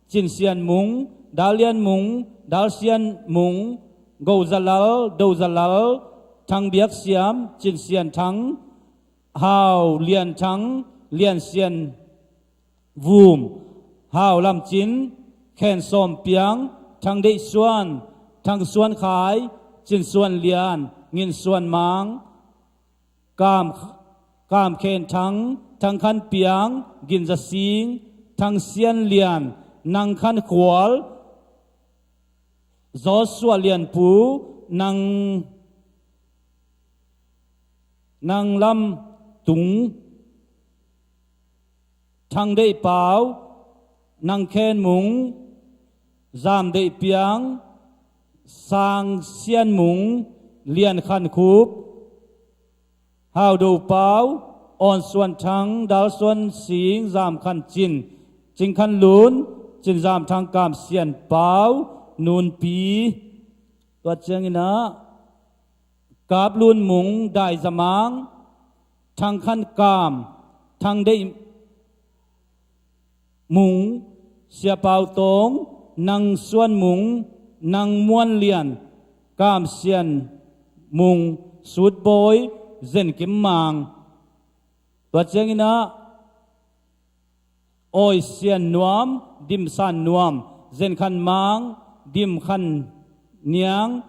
Cin Sian Mung, Dal Lian Mung, Dal Sian Mung, Go Za Lal, Do Za Lal, Thang Biak Siam, Cin Sian Thang, Hau Lian Thang, Lian Sian Vum, Hau Lam Cin, Khen Sawm Piang, Thang Deih Suan, Thang Suan Khai, Cin Suan Lian, Ngin Suan Mang, Kam, Kam Khen Thang, Thang Khan Piang, Gin Za Sing, Thang Sian Lian, Nang Khan Khual, Joshua Lian Pu, Nang, Nang Lam Tung, Thang Deih Pau, Nang Khen Mung, Zam Deih Piang, Sang Sian Mung, Lian Khan Khup, Hau Do Pau, Awn Suan Thang, Dal Suan Sing, Zam Khan Cin, Cing Khan Lun, Cin Zam Thang, Kam Sian Pau, Nun Pi. Tua ciangin ah Kap Lun Mung, Dai Za Mang, Thang Khan Kam, Thang Deih Mung, Sia Pau Tawng, Nang Suan Mung, Nang Muan Lian, Kam Sian Mung, Sut Bawi, Zen Kim Mang. Tua ciangin ah Awi Sian Nuam, Dim San Nuam, Zen Khan Mang, Dim Khan Niang,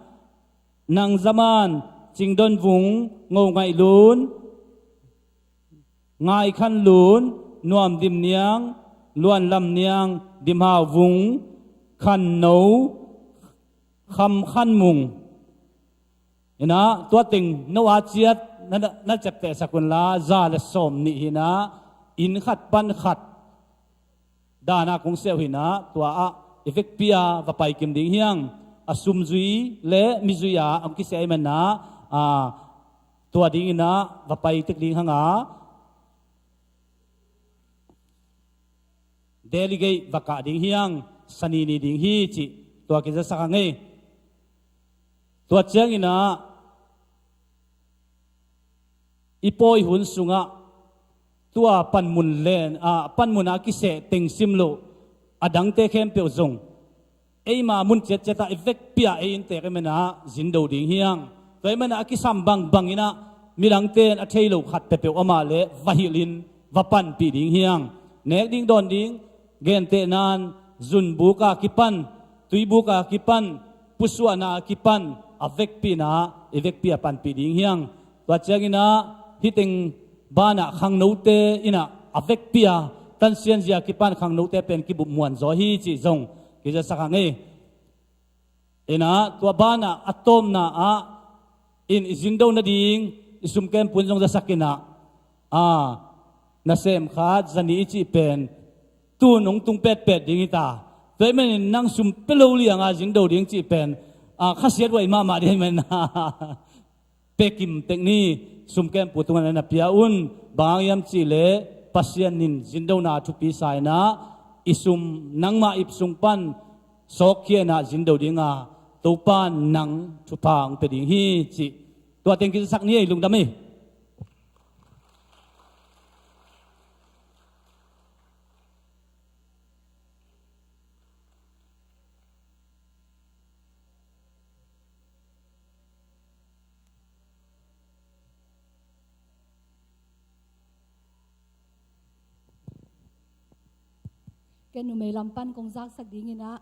Nang Za Man, Cing Don Vung, Ngo Ngaih Lun, Ngai Khan Lun, Nuam Dim Niang, Luan Lam Niang, Dim Hau Vung, Khan No, Kham Khan Mung. In ah tua teng no a ciat na, na, na ciaptehsak un la, za le sawm nih hi in ah, inn khat pan khat dan a kong siah uh hi in ah, tua ah i vekpi a va pai kim ding hi hang. A sum zui le mi zui a hong kisia ahih manin ah, aa, tua ding in ah va pai tek ding hang a, delegate va kah ding hi hang, Sani ni ding hi cih tua kizasak hang ei. Tua ciangin ah i pawi hun sungah tua panmun len, a, panmun a kiseh teng sim loh a dangte khempeuh zong eima mun ciatciat ah i vekpi a ei inntek ahih manin ah zindo ding hi hang. Tua ahih manin ah a kisam bangbang in ah midangte in a thei lo khat peuhpeuh amah leh va hilh in va panpih ding hi hang. Nek ding dawn ding, gentehna in zunbuk a kipan, tuibuk a kipan, pusuahna a kipan, a vekpi in ah i vekpi a panpih ding hi hang. Tua ciangin ah hih teng banah khangnote in ah a vekpi a tansianzia kipan khangnote pen kibup muanzaw hi cih zong kizasak hang ei. In ah tua banah a tawpna ah in i zindo nading i sumkempu in zong zasak in ah, a, nasem khat, zanih i cih pen tun hong tung petpet ding hi ta. Tua ahih manin nang sum pia lo liang a zindo ding cih pen, a, khasiat huai mahmah ding ahih manin pia kim tek ni. Sumkempu tungah na pia un. Bang hang hiam cih leh Pasian in zindona a thupi sa in ah i sum nangmah ip sung pan sawkkhia in ah zindo ding a, Topa in nang thupha hong pia ding hi cih tua teng kizasak ni ei, lungdam ei. pen numei lam pan kong zaksak dingin ah,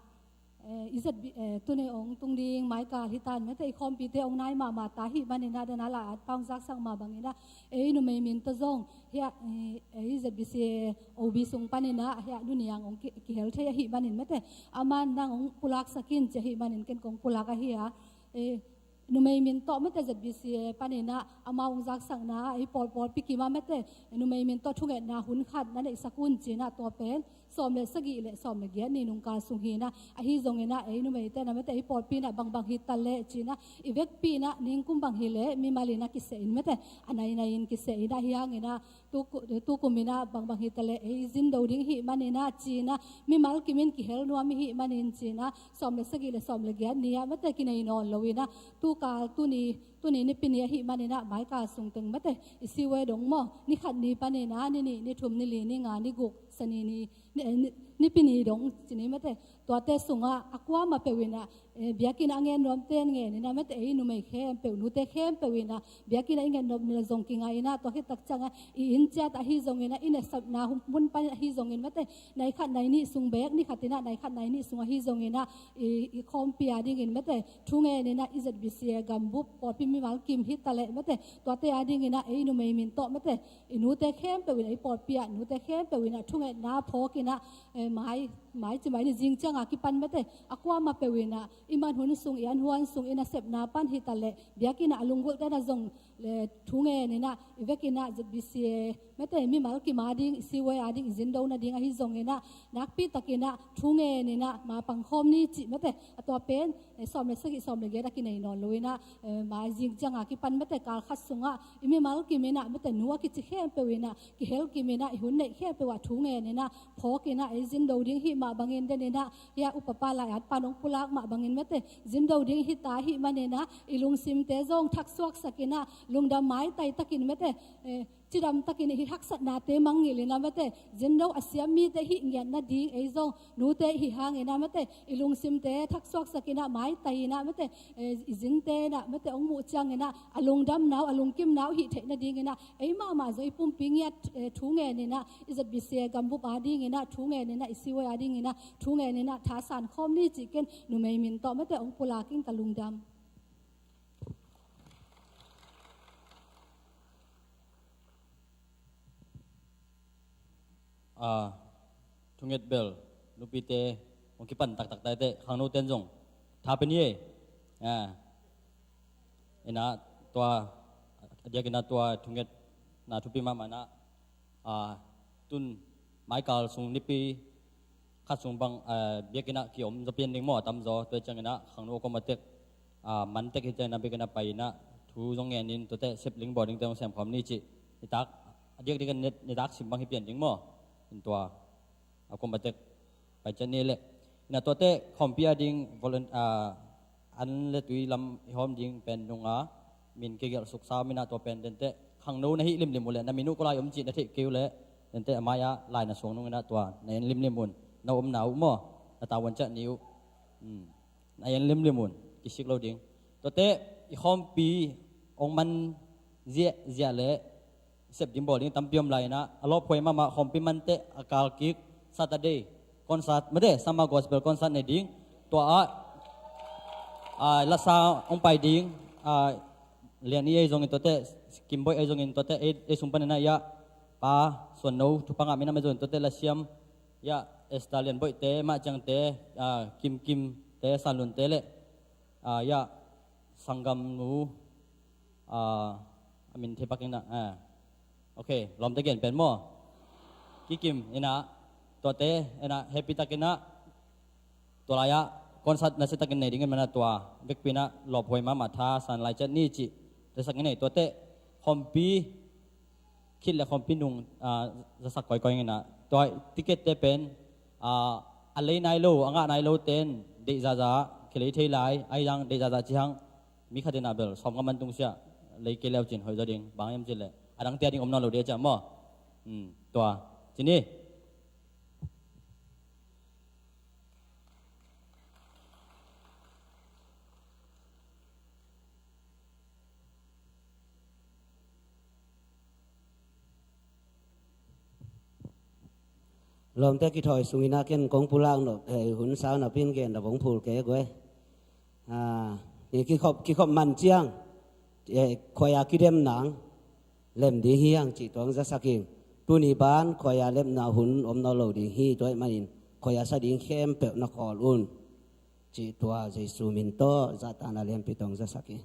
eh, i Z B, eh, tuni ong tung ding maikal hi tan mate, i khawmpite ong nai mahmah ta hi manin ah, dan a lai-at pa ong zaksak mah bangin ah, eh, i numei min tawh zong hiah, eh, eh, i Z B C A O B sung panin ah hiah Nu Niang ong ki, kihel thei ahi manin mate, aman nang ong pulaksak in ci ahi manin ken kong pulak ahi a, eh, numei min tawh mate Z B C A panin ah amau ong zaksakna ah, i pawlpawlpi kim ah mate numei min tawh thungetna hun khat na neihsak un ci-in ah, tua pen sawm le sagih le sawm le giat ni nungkal sung hi-in ah, ahi zongin ah ei numeite na mate i pawlpi in ah bangbang hi ta leh ci-in ah, i vekpi in ah ningkum bang hi leh mimal in ah kiseh in mate, a nainai in kiseh in ah, ahi hangin ah tu ku, tu kum in ah bangbang hi ta leh ei zin do ding hi manin ah ci-in ah, mimal kim in kihel nuam i hi manin ci-in ah, sawm le sagih le sawm le giat ni ah mate kinei nawn lo in ah, tukal tuni, tuni Nipi ni ahi manin ah maikal sung teng mate i C Y dong maw, ni khat ni panin ah ni nih, ni thum, ni li, ni nga, ni guk, Sani ni, ni, ni, Nipi ni dong ci ni mate, tuate sungah a kuamah peuh in ah, eh, biakinn ah a ngen nuamte ngen in ah mate, ei numei khempeuh, nute khempeuh in ah biakinn ah i nget nop ni le zong kingai in ah, tua khit tak ciang ah i inn ciat ahi zongin ah, i nasepna hun, mun pan ahi zongin mate, nai khat nai nih sung bek, ni khat in ah nai khat nai nih sung ahi zongin ah, i, i khawmpi a dingin mate thu ngen in ah, i Z B C A gambup pawlpi mimal kim hi ta leh mate, tuate a dingin ah ei numei min tawh mate i nute khempeuh in ah, i pawlpi ah nute khempeuh in ah thungetna phawk in ah, eh, mai, mai ci mai ni, zing ciang a kipan mate a kuamah peuh in ah i man hun sung, i an huan sung, i nasepna pan hi ta leh, biakinn ah a lunggulhte na zong le thu ngen in ah, i vek in ah Z B C A mate mimal kim a ding, i C Y a ding i zin do nading ahi zongin ah, nakpi takin ah thu ngen in ah ma pang khawm ni cih mate, a tua pen, eh, sawm le sagih sawm le giat ah kinei nawn lo in ah, eh, mai zing ciang a kipan mate kal khat sungah i mimal kim in ah mate nu a kici khempeuh in ah kihel kim in ah, i hun neih khempeuh ah thu ngen in ah phawk in ah ei zin do ding hi mah bangin, den in ah hiah upapa lai-at pa ong pulak mah bangin mate zin do ding hi ta hi manin ah, i lungsimte zong thaksuaksak in ah lungdam maitai takin mate, eh, cidam takin i haksatnate mangngilh in ah mate, zin do a siam mite hih ngiat nading ei zong nute i hi hangin ah mate, i lungsimte thaksuaksak in ah maitai in ah mate, eh, i zinte in ah mate ong muh ciangin ah a lungdamna uh, a lungkimna uh hih theih nadingin ah ei mahmah zong i pumpi ngiat, eh, thu ngen in ah, i Z B C A gambup a dingin ah thu ngen in ah, i C Y a dingin ah thu ngen in ah thasan khawm ni cih ken numei min tawh mate ong pulak ing, ka lungdam. Ah, thunget bel nupite hong kipan taktak ta hi teh, khangnote in zong tha pia ni ei. Ah, in ah tua, a diakin ah tua thungetna thupi mahmah in ah, ah, tun maikal sung Nipi khat sung bang, ah, biakinn ah kiom zaw pian ding maw, a tamzaw. Tua ciangin ah khangno a kuama tek, ah, man tek hi ciangin ah biakinn ah pai in ah thu zong ngen in, tuate sep ling bawl dingte zong sem khawm ni cih nitak, a diakdiak in nitak sim bang hi pian ding maw. In tua a kuama tek pai ciat ni leh. In ah tuate khawmpi a ding volun-, ah, an le tui lam i hawm ding pen nung a, min kigelh suksa om in ah tua pen denteh khangno na hih limlim uh leh, na min uh kua lai om cih na theih kei uh leh, denteh a mai-ah lai na suang nung in ah tua na en limlim un, na omna uh maw, na tavuan ciah ni uh. Hmm. Na en limlim un, kisik lo ding. Tuate i khawmpi hong man ziahziah leh sep ding bawl ding tampi om lai in ah, a lawphuai mahmah khawmpi manteh a kal kik Saturday concert, mate, Summer Gospel Concert nei ding. Tua ah, ah, lasa hong pai ding, ah, Lian i ei zongin tuate, Kim Boih ei zongin tuate, ei, ei sung panin ah, ya, Pa Suan No, thupha ngah minam ei zongin tuate, lasiam, ya, Esther Lian Boihte, Mah Ciangte, ah, Kim Kimte, San Lunte leh, ah, ya, Sanggam Nu, ah, a min thei pak ing na, ah. Ok, lawmte gen pen maw. Kikim in ah, tuate in ah, happy takin ah, tua lai-ah concert nasia takin nei ding in, man ah tua vekpi in ah lawphuai mahmah thasan lai ciat ni cih, tua sak in ei, tuate khawmpi khit le khawmpi nung, ah, zasak kawikawi in ah, tua ticket-te pen, ah, a lei nai lo, a ngah nai lote in deih zahzah ah kilei thei lai, ahi zong deih zahzah cih hang mi khat in ah bel sawmnga man tung siah lei kei leu cin hoih zaw ding, bang hiam cih leh a dangte a ding om nawn lo ding a ciah maw. Hmm, tua ci ni. Lawmte kithawi sungin a ken kong pulak nop, eh, hun sau napi in gen nop hong phul kei guai. Ah, i kikhop, kikhop man ciang, eh, khuaia kidem nang lem ding hi hang cih tua hong zasak ing. Tuni ban khuaia lemna hun om nawn lo ding hi, tua ahih manin khuaia sa ding khempeuh na khawl un cih tua Jesu min tawh zahtakna lianpi tawh hong zasak ing.